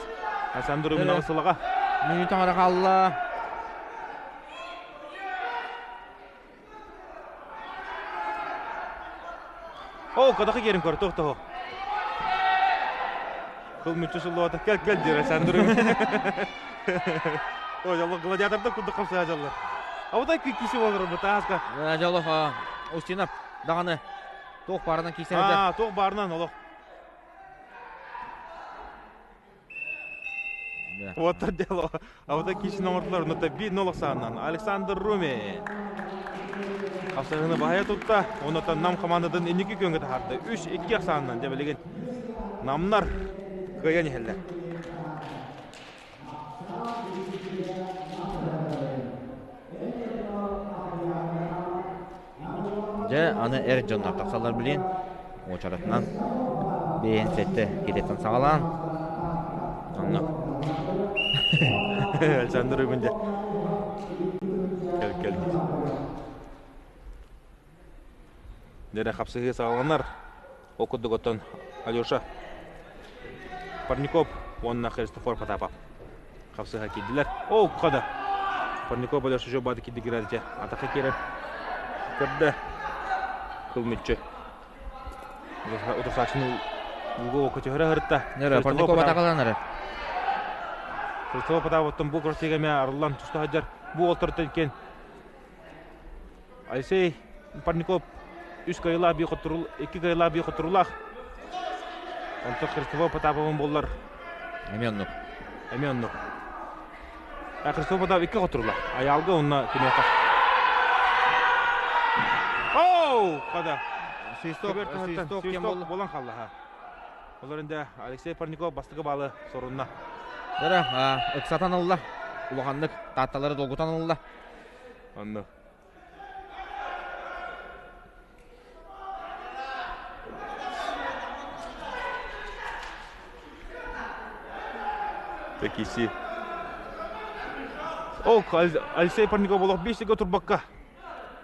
Александр Румин аҕыс сылаҕа. Мүнүүтэ аҥара хаалла. Оо, кадахы киэрин көр, туох toho. Кыл мүччү сыллыбата кел кел диир Александр. Ой, дьоллох гладиатордар курдук хамсаа дьоллор. Абытай киси болор бу тааска. Дьоллох Устинов даҕаны туох баарынан киирсэн Аа, туох баарынан олох. Вот дело. А вот кишин оҥордулар, онно биир нолох сааннан Александр Румин. Хапсаһыны баһайа тутта, оннотон Нам командатын инники күөҥҥэ таһаарда. 3-2 ахсаанынан дьэ билигин Намнар кыайан иһэллэр. Дьэ, аны эр дьоннор тахсаллар билин уочаратынан биэһин сэттэ кириэттэн саҕалаан онно Александр Рубин дьэ кэл кэл Дэрэ хапсыһыы саҕаланар. Ол курдук оттон Алеша Парников уонна Христофор Потапов хапсыһа киирдилэр. Ол хада Парников Алеша Жобады киирди киирэрдэ. Атака киирэн көрдө. Кыл мүччү. Утурсааччыны уга окко түһэрэ сырытта. Парников атакаланар. Христофор Потаповтан бу көрсүгэ эмэ арыллан туста сылдьар. Бу олтортон кен Алексей Парников үс кыайыылаах биир хотторул, икки кыайыылаах биир хотторуулаах. Онтон Христофор Потаповын буллар. Эмиэ оннук. Эмиэ оннук. Христофор Потапов икки хотторуулаах. Айаалга уонна киниэхэ. Оу! Хада. Свисток, свисток кем болла? Болан халла. Олар инде Алексей Парников бастакы балы сорунна. Дара, ыксатан ылла. Улаханнык таатталары долгутан ылла. Онно. Такиси. Ол Алексей Парников олох биир сиргэ турбакка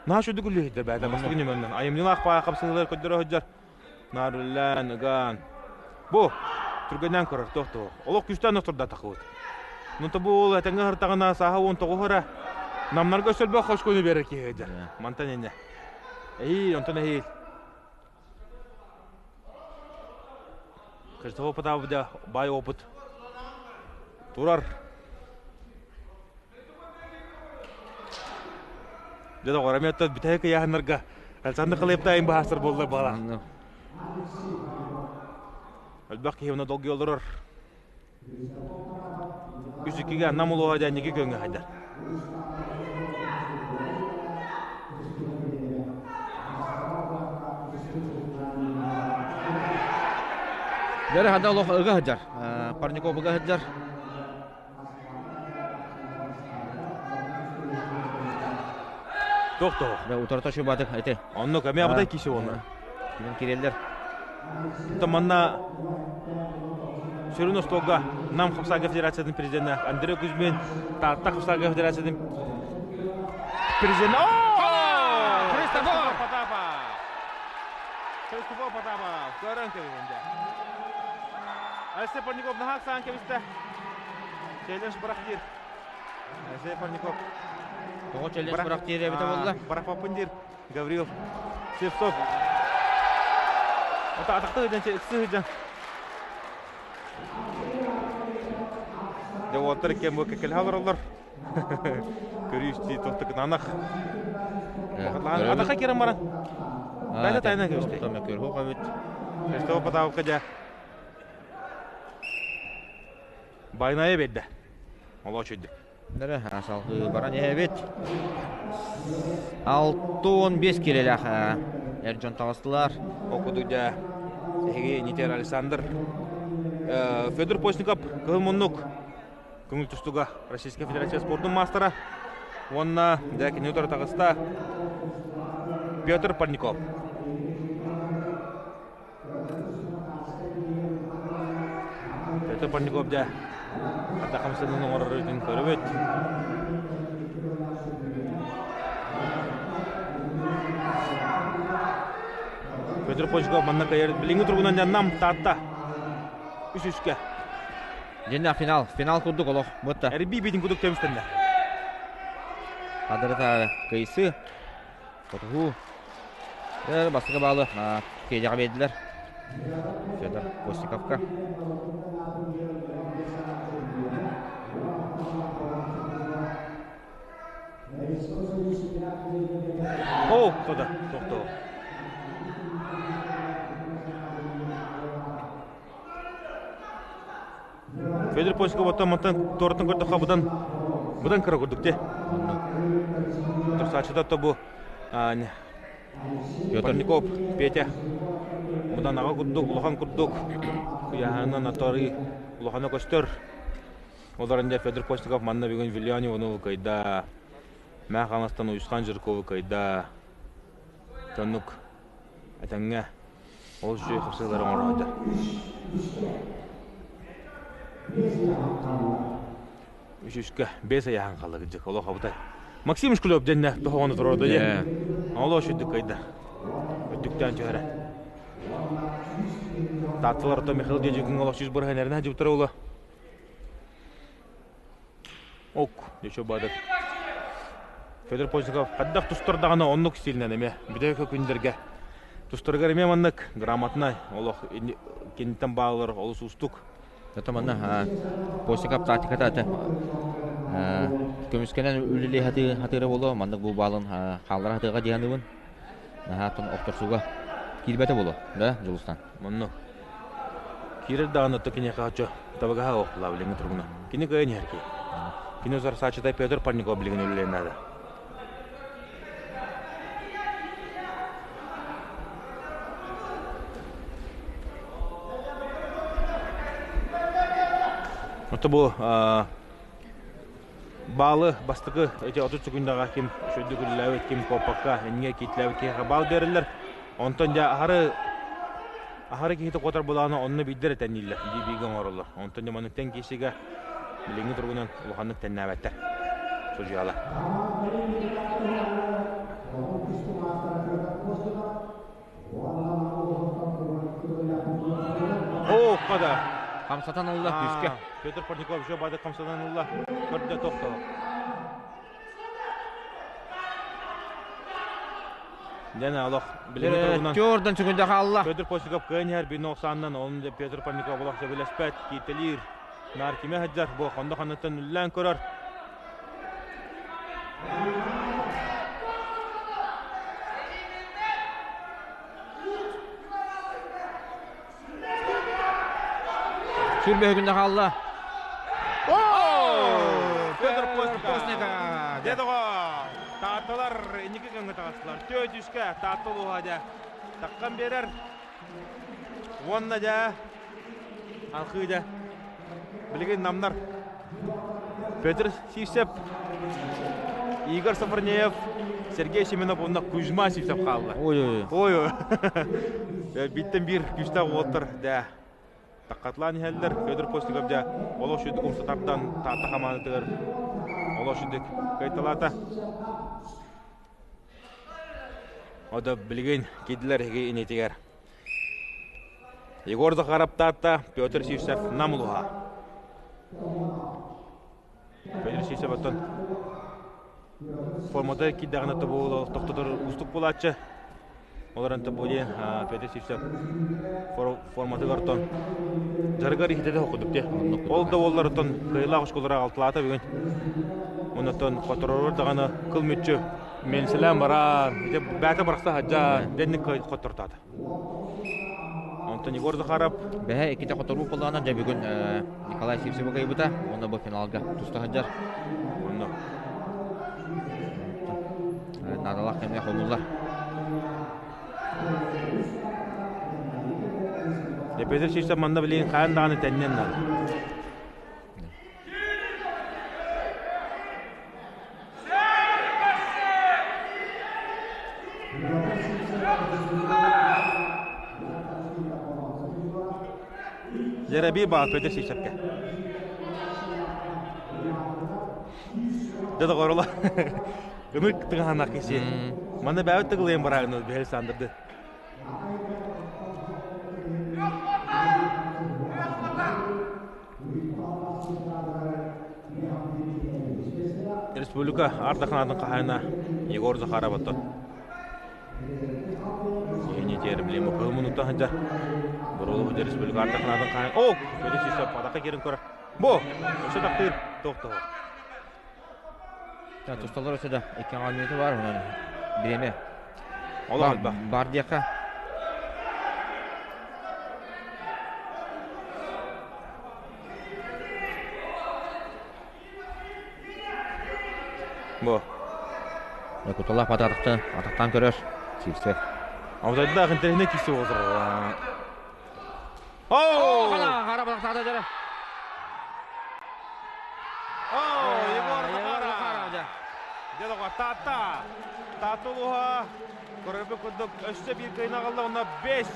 наһаа үчүгэй үлэһиттэр бэйэтэ бастакы нөмөрүнэн айымньылаах паа хапсыһыылар көрдөрө сылдьар наарыллаан ыгаан бу түргэннээн көрөр туох туох олох күүстээн охтордо тахыбыт ну то бу уол этэҥҥэ сыртаҕына сааһа 19 эрэ намнарга өссө хоскуну биэрэр киһи сылдьар мантан иннэ эһиил онтон эһиил Христофор Потапов баай опыт турар Дьэ доҕор, эмиэ оттон бүтэһик ыйааһыннарга Александр Халыептаайын быһаарсар буоллар баҕалаах. Элбэх киһи онно долгуйа олорор. Үс иккигэ Нам улууһа дьээнньиги көҥҥө хайдар. Дьэ, хада олох ыга сылдьар. Парников ыга сылдьар. Туох тоҕо? Да утарыта шубатык эти. Оннук эмиэ абытай киси уонна. Кимин киреллер. Оттон манна сүрүн остуолга Нам Хапсаага Федерациятын президенэ Андрей Кузьмин, Таатта Хапсаага Федерациятын президенэ Христофор Потапов! Христофор Потапов! Көрөн кэбиһинде. Алексей Парников наһаа ыксаан кэбистэ. Челлендж бырах диир. Алексей Парников. Тоҕо челлендж бырах диир эбитэ буолла? Бырахпаппын диир Гаврил Севцов. Ата атахта сыдьан, ыксы сыдьан. Дьэ уолаттар иккиэн бу кэккэлэһэ олороллор. Көрүү-истии тохтукунанах. Атахха киирэн баран. Тайна тайна кэбистэй. Көрүөх эбит. Христофор Потаповка дьэ Байнайа биэрдэ. Олоочуйдук. Нөрө салгыы баран иһэбит. 65 килэлээх эр дьон таҕыстылар. Ол курдук дьэ эһиги Нитер Александр Федор Постников кыһыл муннук көҥүл тустууга Российскай Федерация спордун маастара уонна дьэ кини утары таҕыста Петр Парников. Петр Парников дьэ хата хамсанын оҥорор үтүн көрөбүт. Петр Почков манна кыайар билиҥҥи туругунан дьэ Нам Таатта үс үскэ. Дьиннээх финал, финал курдук олох бутта. Эрбии биитин курдук көмүстэннэ. Хадырыта кыйсы. Хотуһуу. Бастакы баалы Федяҕа биэрдилэр. Федор Костиковка. О, туда, тохтоо. Федор Постников оттон мантан туораттан көрдөххө быдан быдан кыра курдук те. Тұрсаачыта то бу Парников Петя быдан аҕа курдук, улахан курдук кыйаһанан аторы улахана көстөр. Олорон дьэ Федор Постников манна бүгүн Вильян Иванову кыайда. Мээ Хаҥаластан Уйусхан Жиркову кыайда. Тоннук этэҥҥэ ол үчүгэй хапсыылары оҥороодо. Үсүскэ бес айахан қалды кыдьык олох абытай. Максим Шкулев дэннэ тоһоҕону туруорда дьэ. Олох үчүдүк кыайда. Өттүктээн түһэрэ. Таатталар то Михаил Дедюкин олох жүз бырыһан эрнэ дьыбытара ула. Ок, еще бадык. Федор Постников хайдах тустар даҕаны оннук стилинэн эмиэ бүтэһик күннэргэ тустарыгар эмиэ маннык грамотнай олох киниттэн бааллар олус уустук. Это манна Постников тактиката аты көмүскэнэн үлэлии хатыыра буолуо маннык бу баалын хааллара хатыыга диһаныбын наһааттан охторсууга киирбэтэ буолуо да Дьулустан Онно киирэр даҕаны то киниэхэ оччо табыгаһа суох буолла билиҥҥи туругунан. Кини кыайан иһэр киһи. Кини сарсааччыта Петр Парников билигин үлэлиэн наада. Ото бу баалы бастакы эти 30 секундаҕа ким үчүгэйдик үлэлээбит, ким куоппакка инньэ киитлээбит киһиэхэ баал биэрэллэр. Онтон дьэ аһары аһары киһи токотор былаана онно биирдэр этэннииллэр, бииргэ оҥороллор. Онтон дьэ маныктан киисигэ билиҥҥи туругунан улаханнык тэннээбэттэр. Судьуйалар. О, хада. Хамсатан ылла күүскэ. Петр Парников еще бады хамсатан ылла. Көрдө тохтоо. Дьэ олох билиҥҥи туругунан Түөрдөн сүгүндэ хаалла. Петр Постников кыайан иһэр биир нохсааннан onun да Петр Парников олох сөбүлэспэт кииртэлиир. Наар кимэ сылдьар бу хонно ханныттан үллээн көрөр. Сүрбэһи күндэ хаалла. Петр Постников! Дьэ доҕоор, Таатталар инники күҥҥэ таҕыстылар. Түөрт үскэ Таатта улууһа дьэ таххан биэрэр. Уонна дьэ алхыы дьэ билигин намнар Петр Сивцев, Игорь Софронеев, Сергей Семенов уонна Кузьма Сивцев хаалла. Ой-ой. Ой-ой. Биттен биир күүстээх уолаттар дэ таккатлаан иһэллэр. Федор Постников дьэ олох сүдүк умса тардан Таатта хамаандатыгар олох сүдүк кыайталаата. Ода билигин киирдилэр эһиги инитигэр. Егор Захаров Таатта, Петр Сивцев Нам улуһа. Петр Сивцев оттон формата киирдэҕинэ тобу тохтотор уустук буолааччы. Олорон тобу диэн Петр Сивцев форматыгар оттон дьарыгар иһитэтэ хокудук дии. Ол да буоллар оттон кыайыылаах оскуолара алтылаата бүгүн. Оннуттан хоторорор даҕаны кыл мүччү менселээн баран, ити бээтэ барахса садьа дэнник хоттортоото. Онтон Егор Захаров Бэһэ иккитэ хоторуу буоллаҕына дьэ бүгүн Николай Сивцева кыайбыта уонна бу финалга туста сылдьар. Онно Наадалаах кэмҥэ хомуллар. Дьэ Петр Сивцев манна билигин хаан даҕаны тэнниэн наада. Дьэрэбий баал Петр Сивцевкэ. Дьэ доҕорула ынык тыҥаһанах киси. Манна бэйэбит тыгылыйан бараҕын Биһэл Сандырды. Республика ардаханаатын хаһаайына Егор Захаров оттон Киһини тиэрим кыһыл муннуктан сылдьар. Боруолу сылдьар республика ардаханаатын хаһаайына О! Федор Сивцев атака киирэн көрөр. Бу! Өссө таптыыр. Туох тоҕо? Тусталар өссө да икки аҥаар мүнүүтэ баар онон бириэмэ Олох элбэх. Бар диэххэ. Бу. Куталаах атахтан атахтаан көрөр. Сирсэ. Абытайдаах интэриэһинэй киирсэ буолар. Оо! Хара батахтаата дьара. Оо, Егор Захаров. Дьэ доҕор, Таатта. Таатта улууһа көрөрбүт курдук өссө биир кыайыыны аҕалла уонна 5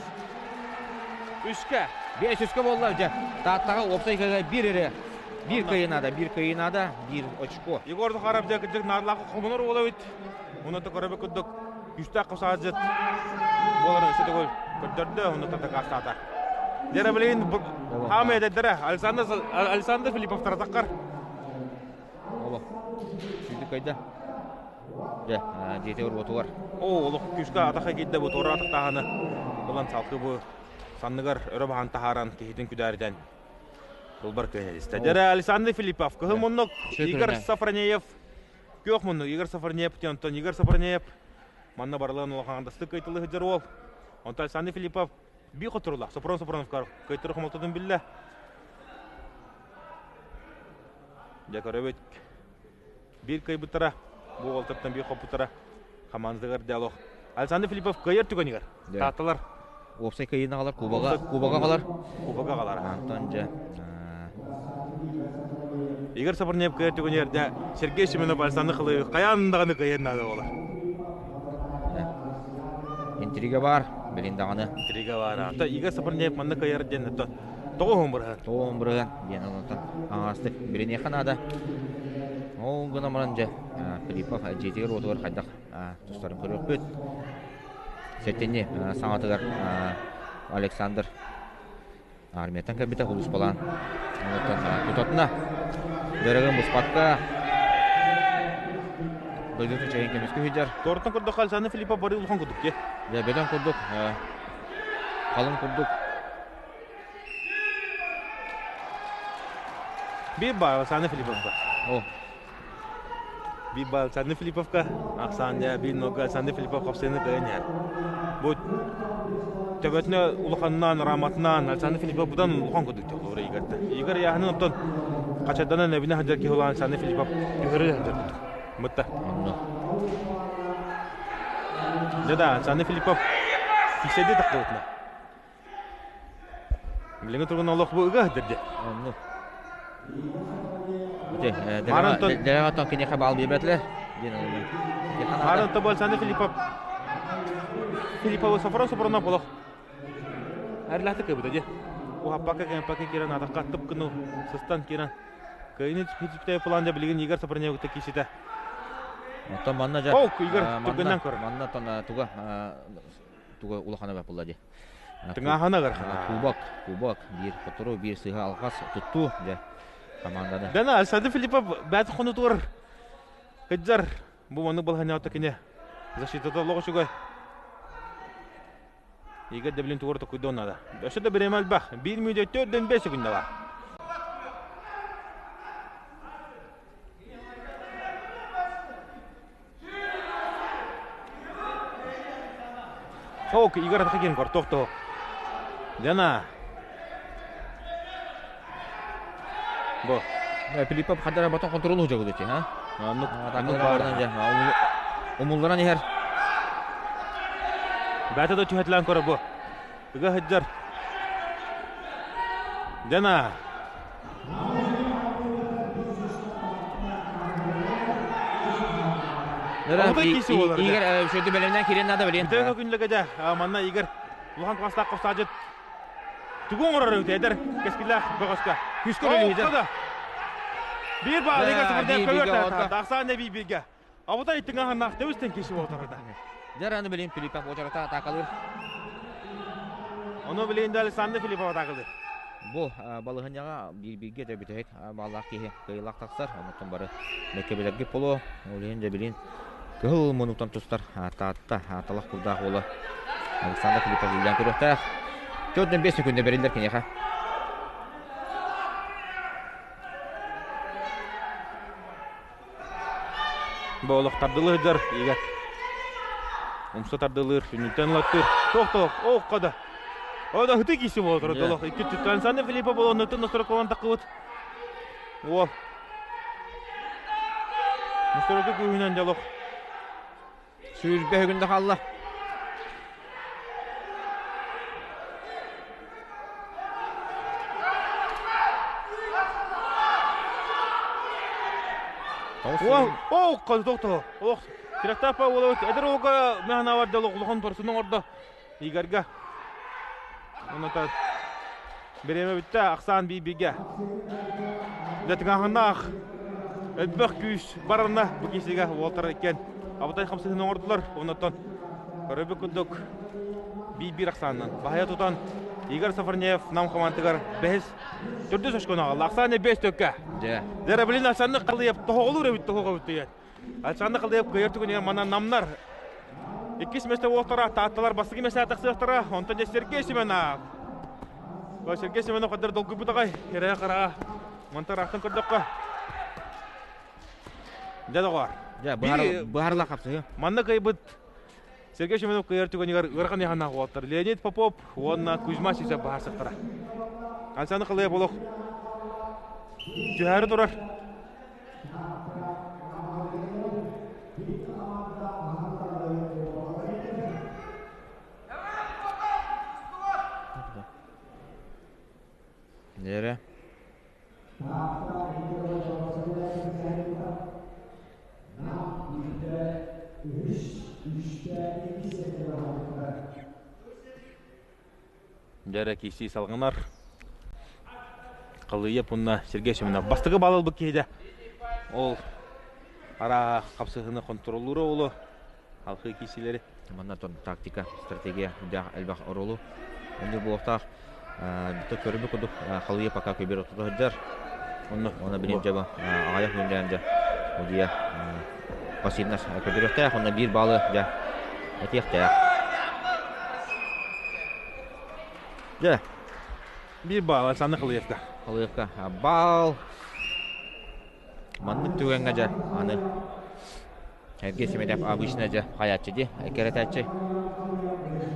үскэ. 5 үскэ буолла дьэ. Тааттаҕа уопсай кыайыы биир эрэ биир кыайыы наада, биир кыайыы наада, биир очко. Егор Захаров дьэ кырдьык наадалаах хомунар уола эбит. Уонна көрөрбүт курдук күүстээх хасаадьыт буоларын өссө төгүл көрдөрдө, онно дакаастаата. Дьэ билигин хаамай эдэрдэрэ Александр Александр Филиппов таратаххар. Олох. Сүүтүк кайда. Дьэ, дьиэтигэр уотугар. Оо, олох күүскэ атаха киирдэ бу туора атахтааһыны ылан салгыы бу санныгар өрө баһан таһааран киһитин күдээритэн Тылбар кыһын Дьэ, Александр Филиппов, кыһыл муннук Игорь Сафронеев Күөх муннук Игорь Сафронеев онтон Игорь Сафронеев манна барылан улахан андастык кыйтылы сылдьар уол. Онтон Александр Филиппов бии хотурулаах Сопрон Сопроновка кыйтыры хомолтотун биллэ. Дьэ көрөбүт биир кыайбыттара бу уолтартан биир хоппуттара хамаандатыгар диалог. Александр Филиппов кыайар түгэнигэр таатталар Уопсай кыайыыны аҕалар, кубога, кубога аҕалар. Кубога аҕалар. Антон дьэ Игорь Сапарнеев кыайар түгэнигэр дьэ Сергей Семенов Александр Хылыев хайаан даҕаны кыайар наада буолар. Интрига баар, билин даҕаны. Интрига баар. Ата Игорь Сапарнеев манна кыайар диэн это тоҕо бырыһан. Тоҕо бырыһан диэн онтон аҥаастык билиниэххэ наада. Ол гынан баран дьэ Филиппов дьиэтигэр уотугар хайдах тустарын көрүөхпүт. Сэтинньи саҥатыгар Александр армияттан кэлбитэ улууспалаан. Онуттан тутатына дьарыгын буспакка дойдутун чэйин көмүскүү сылдьар. Туортан көрдөххө Александр Филиппов бары улахан курдук дии. Дьэ бөдөҥ курдук, халыҥ курдук. Биир баар Александр Филипповка. О. Биир баар Александр Филипповка, ахсаан дьэ биир нога Александр Филиппов хапсыаны кыайан иһэр. Бу төбөтүнэ улаханнаан, раматынаан Александр Филиппов будан улахан курдук толору Игорьта. Игорь яһынан оттон хачарданан эбинэ сылдьар киһи улаан Александр Филиппов түһэрэ сылдьар курдук. Мытта. Онно. Дьэ да, Александр Филиппов кисэди тахтыбытына. Билиҥҥи туругунан олох бу ыга сылдьар дии. Оннук. Ити оттон киниэхэ баал биэрбэтилэр. Марын тобол Александр Филиппов Филиппову Софрон Сопронов олох Әрләхті кыбыта дии. Уһаппакка кэмпакка киирэн атахха тып гыну сыстан киирэн кыайыны хитиптэй план билигин Игорь Сопроневыкта кииситэ. Оттон манна дьэ Оу, Игорь түргэннэн көр. Манна туга туга улахана бап буолла дии. Тыҥааһына ыарахана. Кубок, кубок, биир хотуру, биир сыыһа алҕас туттуу, дьэ, команданы. Дана, Александр Филиппов бэт хонутугар кыдьар бу маннык балаһанньаҕа кини защитата олох үчүгэй. Игорь Деблин тугар токуйдуон наада. Өссө да бириэмэ элбэх. Биир мүнүүтэ 4-5 секунда бар. Ок, Игорь Атакин кортох Дана. Бо. Филиппов хадара батон контролу хожогу дечи, ha? Аннук, аннук бар. Умулларан иһэр. Бәтэ да түһэтлэн көрө бу. Ыга сылдьар. Дана. Игорь үшөйдү бэлэмнэн киирэн наада билин. Төһө күнлэгэ дэ манна Игорь улахан класстаах хостаажыт тугу оҥорор эбит эдэр кэскиллээх бөҕөскө. Күскө үлэлиһидэр. Биир баал Игорь Сабардеев көбүөр Ахсаан эбии бииргэ. Абытай тыҥаһыннаах тэбистен киши болтарда. Дьэр аны билин Филиппов очарата атаакалыыр. Ону билин да Александр Филиппов атаакалыыр. Бу балыһынньаҕа биир-бииргэ да бүтэһик бааллаах киһи кыайыылаах тахсар. Оннуттан бары мэккэбэлэргэ поло. Ол иһин дьэ билин кыһыл мунуктан тустар Таатта талах курдаах уола Александр Филиппов үллээн көрүөхтээх. 4-5 секунда бэриллэр киниэхэ. Бу олох тардылыы сылдьар Игорь. Умса тардылыыр, сүнньүттэн ылаттыыр. Туох-туох, оокко да. О да хыты киси буола турар олох. Икки түттэн Александр Филиппов болоннуттан настройкалан таххыбыт. Уол. Мустарыгы күүһүнэн дьолох. Сүүрбэ күндэ хаалла. Оо, тохто. Ох, Тирахтаапа уолабыт эдэр уолга мэханавар дьолох улахан торсун оҥордо. Игорьга. Онон бириэмэ бүттэ, ахсаан биир-бииргэ. Дьэ тыҥааһыннаах элбэх күүс барарна бу киисигэ уолтар иккиэн абытай хамсыһыны оҥордулар. Оннуттан көрөбүт курдук биир-биир ахсаанынан баһыйа тутан Игорь Сафарнеев Нам хамаандатыгар бэһис төрдүс очкону аҕалла. Ахсаан бэс төккө. Дьэ. Дьэ, блин, Александр Халыев тоһоҕолуур эбит тоһоҕо эбит Александр Халыев кыайар түгэнигэр манан намнар иккис миэстэ уолтара Таатталар бастакы миэстэҕэ тахсыахтара. Онтон дьэ Сергей Семенов. Сергей Семенов хаддар долгуйбут аҕай. Эрэ хараҕа. Мантан ыраахтан көрдөххө. Дьэ доҕоор. Дьэ, быһаарыла хапсыһы. Манна кыайбыт Сергей Семенов кыайар түгэнигэр ыарахан ыйааһыннаах уолаттар Леонид Попов уонна Кузьма Сивцев быһаарсыахтара. Александр Халыев олох түһээри турар. Нерэ. Дьэ киирсии салҕанар. Халыйа пунна Сергей Семенов бастакы баал ылбыт киһитэ. Ол арааһа хапсыһыны хонтуруоллуура олу алхыы киирсиилэри. Манна тактика, стратегия элбэх оруолу оннук буолуохтаах. Бүттэ көрүбүт курдук халыйа пока көбүөр ортото сылдьар. Онно Онно билим дьаба аҕайах күннээн дьэ удьуйа пассивность көрдөрүөхтээх, онно биир баалы дьэ этиэхтээх. Дьэ. Биир баал Александр Халыевка. Халыевка баал. Маннык түгэҥҥэ дьэ аны Эргэ Семенов обычно дьэ хайааччы дии, кэрэтээччи.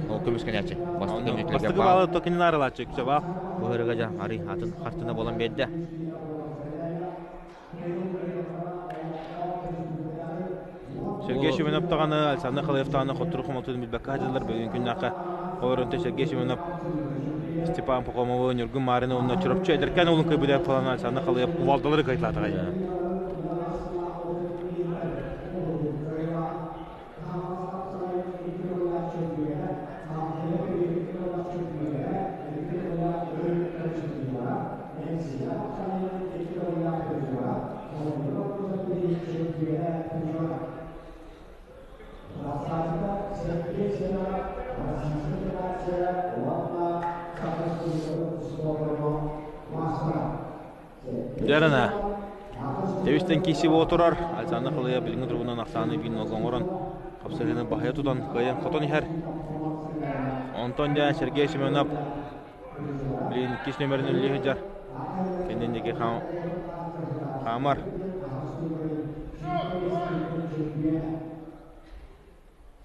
Ол көмүскэнээччи. Бастакы мүнүүтүгэр Бастакы баалы токинин арылааччы үксэ баал. Быһырыга дьэ арый атын хартына болан биэрдэ. Сергей Семенов даҕаны, Александр Халыев даҕаны хоттору хомолтотун билбэккэ сылдьаллар бүгүн күннээххэ. Ол эрэн Сергей Семенов Степан Пахомовы, Ньургун Марины уонна Чурапчы эдэркээн уолун кыайбыта фалана Александр Халыев кувалдалары кыайталаатаҕай. Дьарана. Тэбистэн киси буола турар. Александр Халыйа билиҥҥи туругунан ахсааны биир нолга оҥорон, хапсыһыыны баһыйа тутан, кыайан хотон иһэр. Онтон дьэ Сергей Семенов билигин иккис нөмерин үллүү сылдьар. Кэннин диэки хаамар.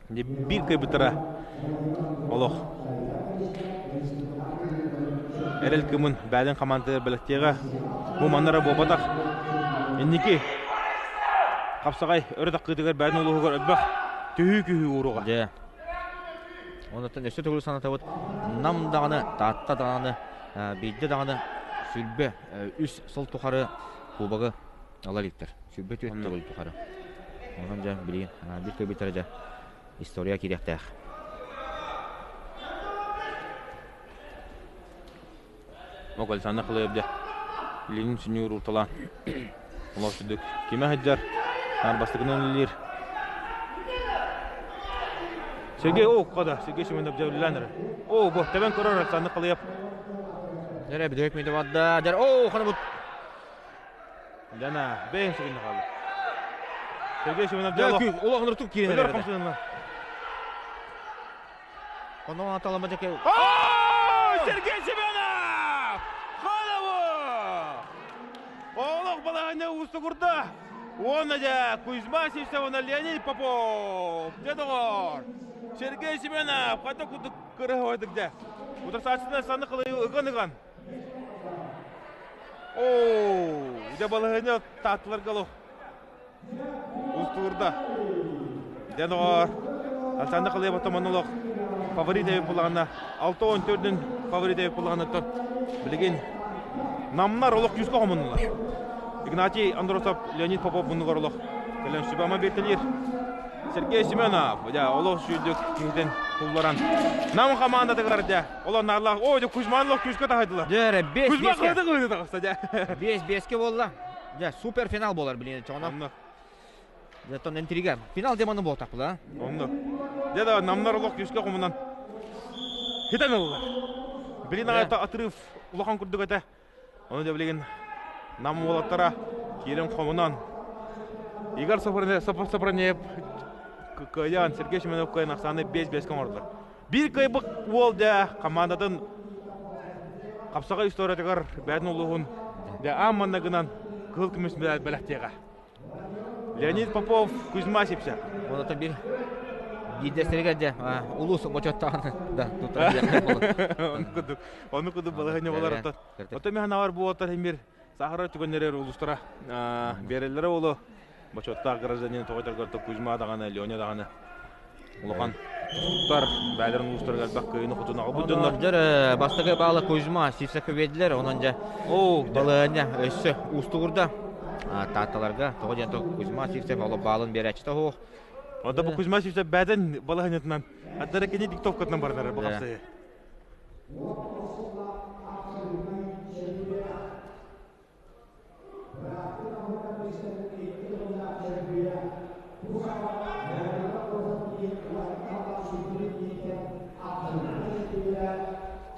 Биир кыайбыттара олох эрэл кымын бэйдин хамаандатыгар бэлэхтиэҕэ. Бу манна эрэ буолбатах. Инники хапсаҕай өрө таххыытыгар бэйдин улууһугар элбэх түһүү күүһү ууруоҕа. Дьэ. Онуттан өссө төгүл санатабыт Нам даҕаны, Таатта даҕаны, биирдэ даҕаны сүлбэ үс сыл тухары кубогы ыла иликтэр. 24 төгүл тухары. Онон дьэ билигин биир көбүтэрэ дьэ история киириэхтээх. Ок Александр Халыев дьэ Ленин сүнньүгэр уурталаан олох сүрдүк кимэ сылдьар наар бастакынан үлэлиир Сергей о кода Сергей Семенов дьэ үлэлээн эрэр о бу тэбэн көрөр Александр Халыев Дэрэ бүтэһик мүнүүтэ барда. Дэр о ханабыт Дана, бэйэн сүгүннэ хаалла. Сергей Семенов дьэ улахан ыртык киирэн эрэр. хамсыгынна. Онон аталама дьэ Сергей Семенов! Хаалабы! Олох балаһанньа уустугурда. Уонна дьэ Кузьма Сивцевна Леонид Попов. Дьэ доҕор. Сергей Семенов хайдах курдук кырыһыбайдык дьэ. Утарсааччытынан санны кылайы ыган-ыган Оо, дьэ балаһыанньа тааттыларга олох. устугурда. Дьэ доҕоор, Александр Халыев Томонолох фаворит эбит булаҕына, 64-н фаворит эбит булаҕына билигин намнар олох күүскэ хомуннулар. Игнатий Андросов, Леонид Попов муннугар олох кэлэн сүбэ-ама биэртэлиир. Сергей Семенов, дьэ, олох сүүрдүк киһитин кулларан Нам хамаандатыгар дьэ, олох нааллаах, ой, дьэ, Кузьман олох күүскэ таһайдылар. Дьэ, эрэ, 5 Кузьма 5 кыһыты кыһыты таҕыста дьэ. 5 5 буолла. Дьэ, супер финал буолар билин чоҕоно. Онно. Дьэ, тон интрига. Финал демоны буолтахпыла. Онно. Дьэ да, намнар олох күүскэ хомунан хитэн ыллар. Билин аҕайта отрыв улахан курдук этэ. Ону дьэ билигин Нам уолаттара киирэн хомунан Игорь Сопронеев кыайан, Сергей Семенов кыайан ахсааны 5-5 оҥордулар. Биир кыайбыт уол дьэ командатын хапсаҕай историятыгар бэйэтин улууһун дьэ аан маннагынан кыһыл көмүс медаль бэлэхтиэҕэ. Леонид Попов, Кузьма Сипсев. Оното бир биирдэстэригэр дьэ улуус бочуоттаҕын да туттарар Ону курдук, ону курдук балаһыанньа болар оттон. Оттон мин санаабар бу уолаттар химир сахара түгэннэрэр улуустара биэрэллэрэ буолуо. Бочуоттаах гражданин тоҕойдоргор Кузьма даҕаны, Леня даҕаны улахан тустар бээлэрин улуустарыгар элбэх кыайыыны хотун аҕалбыт дьоннор. Дьэр бастакы баала Кузьма Сивцевкэ биэрдилэр, онон дьэ балаһыанньа өссө уустугурда. Таатталарга тоҕо диэн Кузьма Сивцев олох баалын биэрээччитэ суох. Онто бу Кузьма Сивцев бээтин балаһыанньатынан аттара кини диктовкатынан баранар бу хапсайы.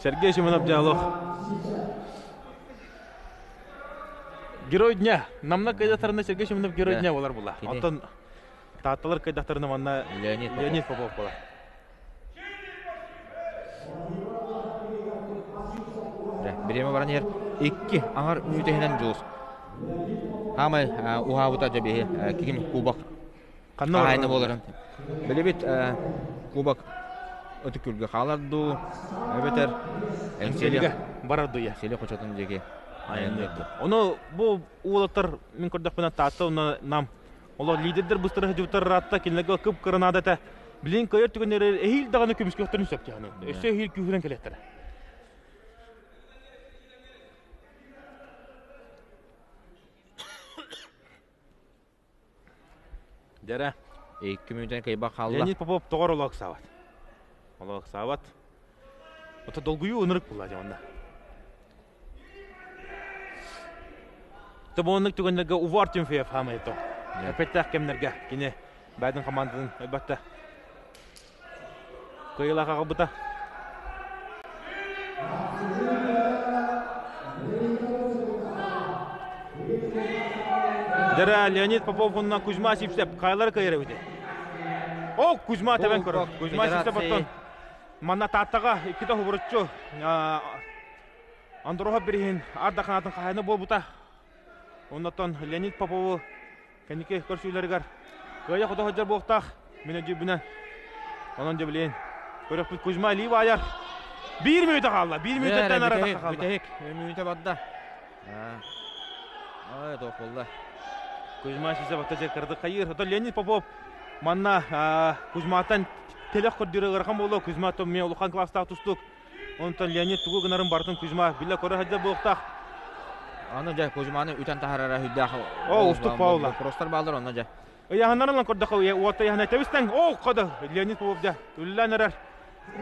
Сергей Семенов диалог. Герой дня. Намна кайдатарына Сергей Семенов герой дня болар була. Оттон Таатталар кайдатарына манна Леонид Попов болар. Бириэмэ баран иһэр икки аҥар мүнүүтэ Дьулус. Хаамай уһаабыта дьэ биһи ким кубок хаһаайына буоларын. Билибит кубок Ытык Күөлгэ хаалар дуу, эбэтэр Эҥсиэлигэ барар дуу, Эҥсиэли хочотун диэки айанныыр дуу. Ону бу уолаттар мин көрдөхпүнэ Таатта уонна Нам Олор лидердэр быстара сылдьыбыттар ыраатта, кинилэргэ кып-кыра наада этэ. Билигин кыайар түгэннэри эһиил даҕаны көмүскүөхтэрин сөп дьаһаны. Өссө эһиил күүһүрэн кэлиэхтэрэ. Дьэрэ. Икки мүнүүтэн кыйбах хаалла. Леонид Попов тоҕор олох ыксаабат. Олох ыксаабат. Ото долгуйуу ынырык буолла дьэ онно. Тобоннук түгэннэргэ Увар Тимофеев хаамайто. Эппэттээх кэмнэргэ кини бэйэтин хамаандатын ылбатта. Кыайыылаах аҕалбыта. Дьэрэ Леонид Попов уонна Кузьма Сивцев хайалара кыайар эбитий? О, Кузьма тэбэн көрөр. Кузьма Сивцев оттон манна Тааттаҕа иккитэ хубуруччу Андроһов бириһин ардаханатын хаһайына буолбута. Оннотон Леонид Попову кэнники көрсүүлэригэр кыайа-хото сылдьар буолуохтаах. Мин өйдүүрбүнэн. Онон дьэ билигин көрөхпүт Кузьма Алиев айар. Биир мүнүүтэ хаалла. Биир мүнүүтэттэн ара тахса хаалла. Бүтэһик мүнүүтэ барда. Ой, туох буолла? Кузьма Сизов аттача кырдык хайыр. Ото Леонид Попов манна Кузьматтан телех көрдүүрэ ыарахан буолуо. Кузьма мен улахан класстаах тустук. Онтон Леонид тугу гынарын барытын Кузьма биллэ көрө сылдьар буолуохтаах. Аны дьэ Кузьманы үтэн таһаарара сүрдээх О, устук Паула. Вопростар бааллар онно дьэ. Ыйаһыннарын ылан көрдөххө уотта ыйаһына тэбистэн оо хода Леонид Попов дьэ үллээн эрэр.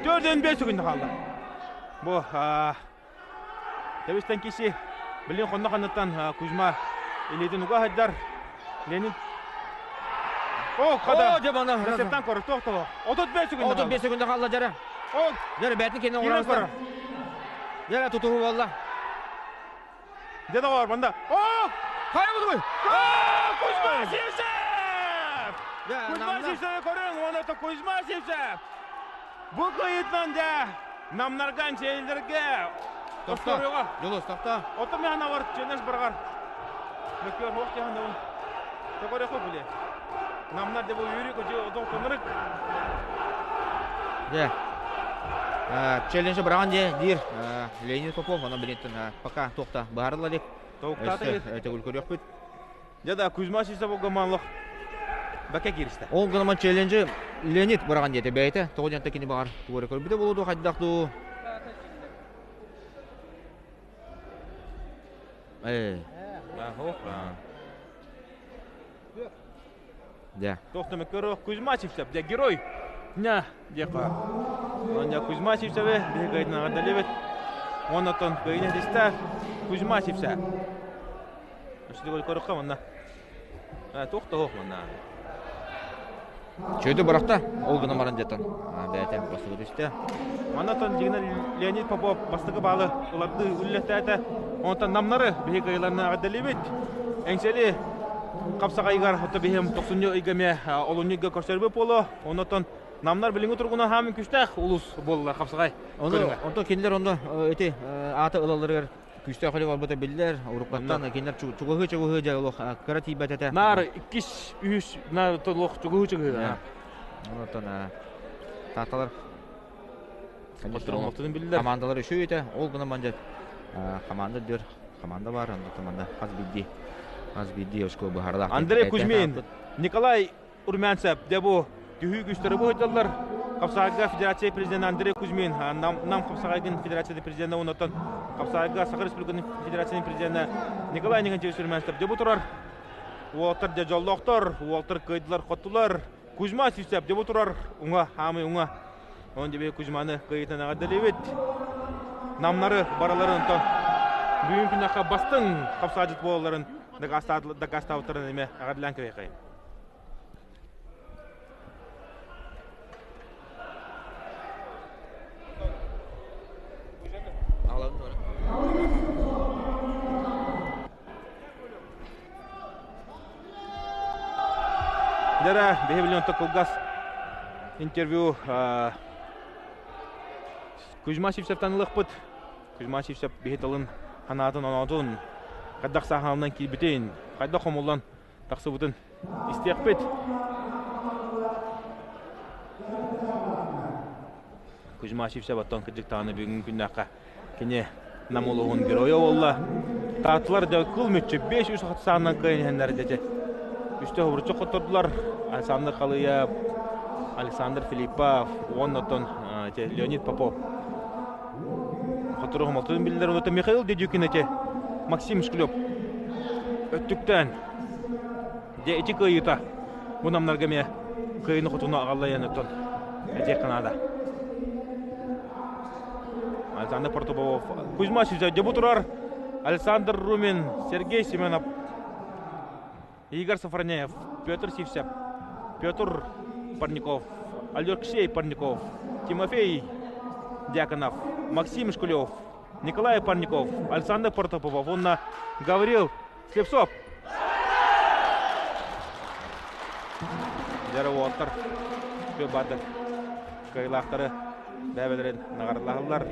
4-5 секунда хаалла. Бу тэбистэн киси билин хонно ханныттан Кузьма илиитин уга сылдьар. Леонид О, хода. О, дьэ бана. Рецептан көрөр, туох того. 35 секунда. 35 секунда хаалла дьэрэ. О, Дьэрэ бээтин кэннэ киирэн оҥорор. көрөр. Дьэрэ тутуһу буолла. Дьэ доҕоор, манда. О! Хайа бутугуй? Кузьма Сивцев! Кузьма Сивцеви көрүҥ, уонна Кузьма Сивцев! Бу кыйытынан дьэ намнарган чэйилэргэ Тохто. Дьулус, тохто. Ото механавар ченеш баргар. Мөккөр хоох тиһанабын. Төгөрөхө биле. Намнар де бу үйрү көчө одох тонырык. Дьэ. Челлендж быраҕан дьэ диир Леонид Попов, онон билинтэн пока туохта быһаарылла илик. Тоуктаата Өтөгүл көрүөхпүт. Дьэ да Кузьма Сисовога манлах. Бака кииристэ. Ол гынан челленджи Леонид быраҕан диэтэ бэйэтэ. Тоҕо диэн кини баҕар тугу көрбүтэ буолуо дуу хайдах дуу. Э. Дьэ. Тохтомо көрө Кузьма Сивцев, дьэ герой. Ня, диэхэ. Оння Кузьма Сивцевы биһиги кыайдынан аҕардалыбыт. Оннотон кыайын этистэ Кузьма Сивцев. Өсүдү көрөххө манна. Туох да суох манна. Чөйдө бырахта, ол гынан баран дьэтэн бэйэтэ бастакы түстэ. Маннатан дьигинэ Леонид Попов бастакы баалы ылардыы үллэстээтэ. Онтон намнары биһи кыайыларына эҕэрдэлиибит. Эҥсэли хапсаҕайыгар ото биһим тохсунньу ыйга эмиэ олунньу ыйга көрсөрбүт буолуо. Оннотон намнар билиҥҥи тургуна хаамын күстээх улус буоллулар хапсаҕай көрүҥэ. Онтон кинилэр онно ити ааты ылалларыгар күүстээх үлэ барбыта биллэр. Уруккаттан кинилэр чугаһыы-чугаһыы дьэ олох кыра тиийбэт этэ. Наар иккис, үһүс наар олох чугаһыы-чугаһыы. Онтон тааталар Хотторун биллэр. Командалар үчүгэй этэ. Ол гынан мандьа команда дүр команда бар, онно команда хас биирдии хас биирдии очко быһаарылаах. Андрей Кузьмин, Николай Румянцев дьэ бу түһүү күүстэрэ быһыйдаллар. Хапсаҕайга Федерация президенэ Андрей Кузьмин, Нам, Нам Хапсаҕайгын Федерацията президенэ оннотон Хапсаҕайга Саха Республикатын Федерациятын президенэ Николай Николаевич Румянцев дьэ бу турар. Уолаттар дьэ дьоллоохтор, уолаттар кыайдылар, хоттулар. Кузьма Сивцев дьэ бу турар уҥа, хаамый уҥа. Онон дьэ Кузьманы кыайыытын эҕэрдэлиибит. Намнары барыларын онтон бүгүн күннэххэ бастыҥ хапсаадьыт буолалларын дакаастаабыттарын эмиэ эҕэрдэлээн кэбиһиэххэйин. Дьэ, биһи билин кылгас интервью Кузьма Сивцевтан ылыахпыт. Кузьма Сивцев биһи тылын ханаатын оноотун хайдах сааһыланан киирбитин, хайдах хомуллан тахсыбытын истиэхпит. Кузьма Сивцев оттон кырдьык даҕаны бүгүҥҥү күннээххэ кини Нам улууһун геройа буолла. Таатталар дьэ кыл мүччү 5-3 хатсаанынан кыайан иһэннэр дьэ үстэ хобурчу хоттордулар. Александр Халыев, Александр Филиппов уонна оттон Леонид Попов. Хоттору хомолтотун биллэр. Онтон Михаил Дедюкин эти Максим Шклеп өттүктээн дьэ ити кыайыыта бу намнарга эмиэ кыайыыны хотуну аҕаллайан оттон этиэххэ наада. Александр Портубовов, Кузьма Сюзя дебу турар Александр Румин, Сергей Семенов, Игорь Сафронеев, Петр Сивцев, Петр Парников, Алексей Парников, Тимофей Дьяконов, Максим Шкулев, Николай Парников, Александр Протопопов уонна Гаврил Слепцов. Дьэ уолаттар баардык кыайыылаахтары бэйэлэрин наҕаралаһаллар.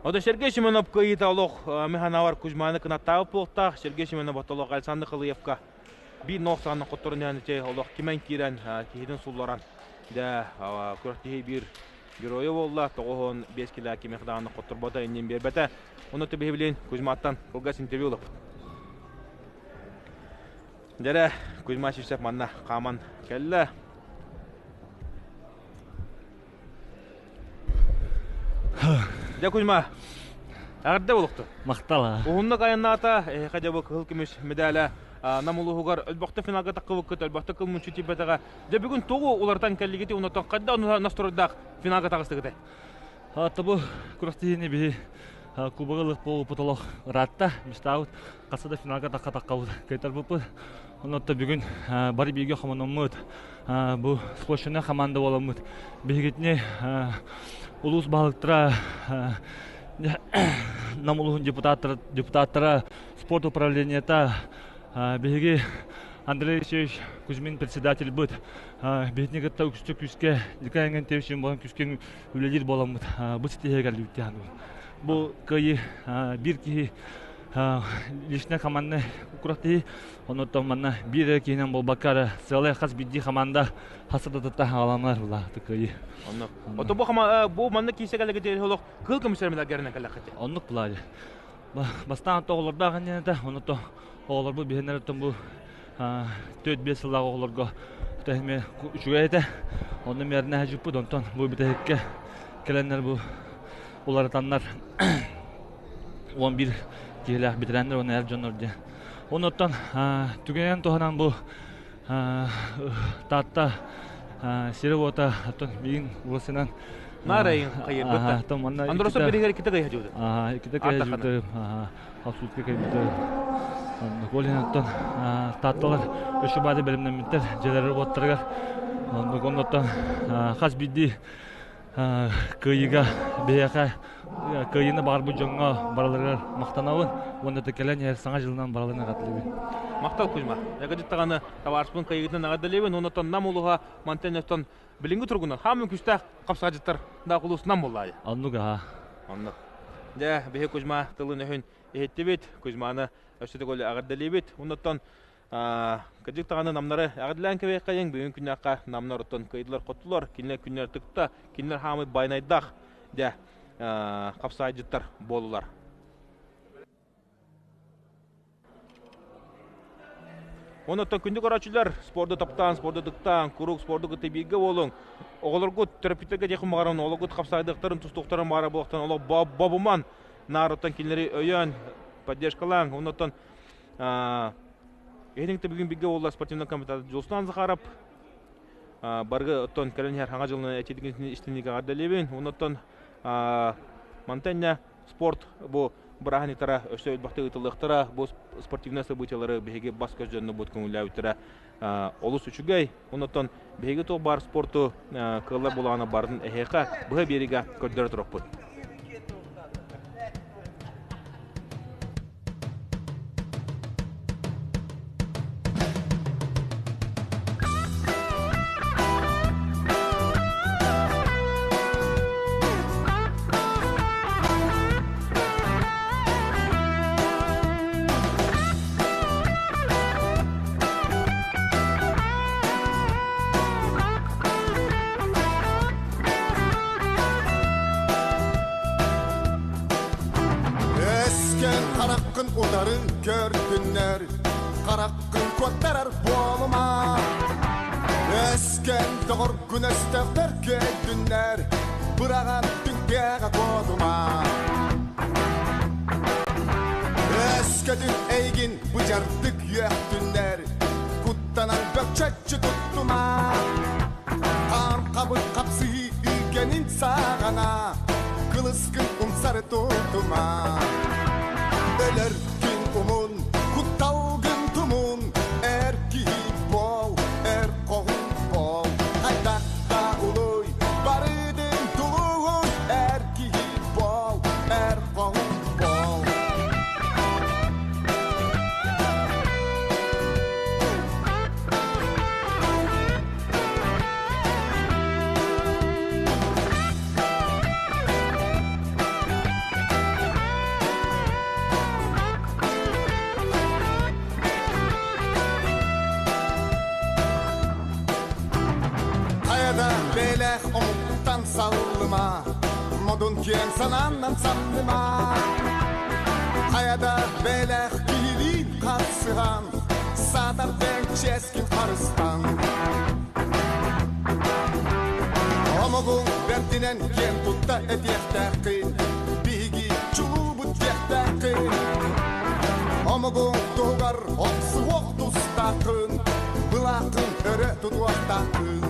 Ото Сергей Семенов кыайыыта олох Миханавар Кузьманы кынаттаабыт буолуохтаах. Сергей Семенов олох Александр Халыевка биир нох саҕана хотторун иһэн олох кимэн киирэн киһитин сулларан дэ күрэхтэһии биир геройа буолла. 95 килэ кимиэхэ даҕаны хотторбото иннин биэрбэтэ. Онно түбэһибилин Кузьматтан кылгас интервью ылыппыт. Дьэрэ, Кузьма Сивцев манна хааман кэллэ. Дьэ, Кузьма, эҕэрдэ буолуохтун. Махтал. Уһуннук айаннаата, эһиэхэ дьэ бу кыһыл көмүс медаля Нам улууһугар өлбөхтө финалга таххыбыккыт, өлбөхтө кыл мунчу тиийбэтэҕэ. Дьэ бүгүн тугу уларытан кэллигити, онтон хайдах настройдаах финалга таҕыстыгытай? Тобу күрэхтэһиини биһи кубогы ылык буолбут олох ыраатта. Мечтаабыт хаса да финалга тахха таххабыт кыайтарбыппыт. Онон бүгүн бары бииргэ хомономмут бу сплоченная команда буоламмыт биһигитини улуус баһылыктара Нам улууһун депутаттара, депутаттара спорт управлениета биһиги Андрей Алексеевич Кузьмин председатель быт биһитини кытта үксү күүскэ Николай Иннокентьевич буолан күүскэ үлэлиир буоламмыт бу ситиһигэ кэлбит бу кыайыы биир киһи. Личная команда күрэхтэһии. Онуттан манна биир киһинэн буолбакка сыалай хас биирдии команда хасыдатыта хааланар булааты кыайыы. Оннук. Ото бу хама бу манна киисэ кэлэгити олох кыл көмүсэр медалгеринен кэлэххити. Оннук булаады. Бастаан оҕолордоох иннинэ онуто оҕолорбут биһиннэр бу 4-5 сыллаах оҕолорго тэһме үчүгэй этэ. Онно мэрнэ хажыппыт онтон бу бүтэһиккэ кэлэннэр бу уларытаннар 11 киһилээх ветераннар уонна эр дьоннор диэн. Онуттан түгэнэн туһанан бу Таатта сире-уота оттон миигин уосынан Наарайын хайырбыт. Андросов биригер икките кыйа жуды. Икките кыйа жуды. Хасутка кайбыты. Колин оттон Таатталар өшө баады бэлэмнэммиттер дьэлэр уоттарыгар. Оннук хас биирдии кыайыыга биһиэхэ кыайыыны баҕарбыт дьоҥҥо бараларыгар махтанабын уонна да кэлэн иһэр саҥа дьылынан бараларын эҕэрдэлиибин. Махтал Кузьма. Ягодиттаҕаны табаарыспын кыайыытынан эҕэрдэлиибин. Оннуттан Нам улууһа мантан өттөн билиҥҥи туругунан хаамын күстээх хапсаҕадьыттар да улуус Нам буоллаайы. Оннук аха. Оннук. Дьэ, биһи Кузьма тылын өһүн иһиттибит. Кузьманы өссө төгүл эҕэрдэлиибит. Оннуттан Кырдьык даҕаны намнары эҕэрдэлээн кэбиһиэххэйиҥ, бүгүн күннээххэ намнар оттон кыайдылар-хоттулар, кинилэр күннэр тыкта, кинилэр хаамый байанайдаах дьэ хапсаайдьыттар буоллулар. Онон күндү көрөөччүлэр, спорду таптаан, спорду тыктаан, куруук спорду кытта бииргэ буолуҥ. Оҕолоргут төрөппүттэргэ диэххин баҕаран, оҕолоргут хапсаайдыахтарын, тустуохтарын баҕара буолуохтан олох бобуман, наар оттон кинилэри өйөөн, поддержкалааҥ. Оннуттан Эһиниҥ бүгүн бигэ буолла спортивный комитет Дьулустан Захаров баргы оттон кэлэн иһэр хаҥа дьылынан этитигин истинигэ эҕэрдэлиибин. Оннуттан мантан спорт бу бырааһынньыктара өссө элбэхтик ыытыллыахтара. Бу спортивнай событиялары биһиги бас көс дьоннорбут көҥүллээбиттэрэ олус үчүгэй. Оннуттан биһиги туох баар спорту кыаллар булаҕына барын эһиэхэ быһа биэриигэ көрдөрө туруохпут. Өскөн хараххын утары көрдүннэр, хараххын куоттарар буолума. Өскөн доҕоргун өстөөхтөр көйдүннэр, быраҕан түҥкэҕэ куотума. Өскөтүн эйигин быдьардык үөхтүннэр, куттанан бөкчөччү туттума. Хаан хабыр хапсыһыы үгэнин саҕана, кылыскын умсары тутума. Өлөргүн умун, кутталгын тумун, эр киһи буол, эр хоһун буол. Хайдахта улуй, барыдын тулуһун, эр киһи буол, эр хоһун буол. Хайада бэлэх омуктан саллыма, модун киэҥ санааннан самныма. Хайада бэлэх киһилиин харсыһан, саатар бэҥ чиэскин харыстан. Омугуҥ бэрдинэн киэн тутта этиэхтээххин, биһиги чулуубут диэхтээххин. Омугуҥ туһугар охсуһуох тустааххын, былааххын өрө тутуохтааххын.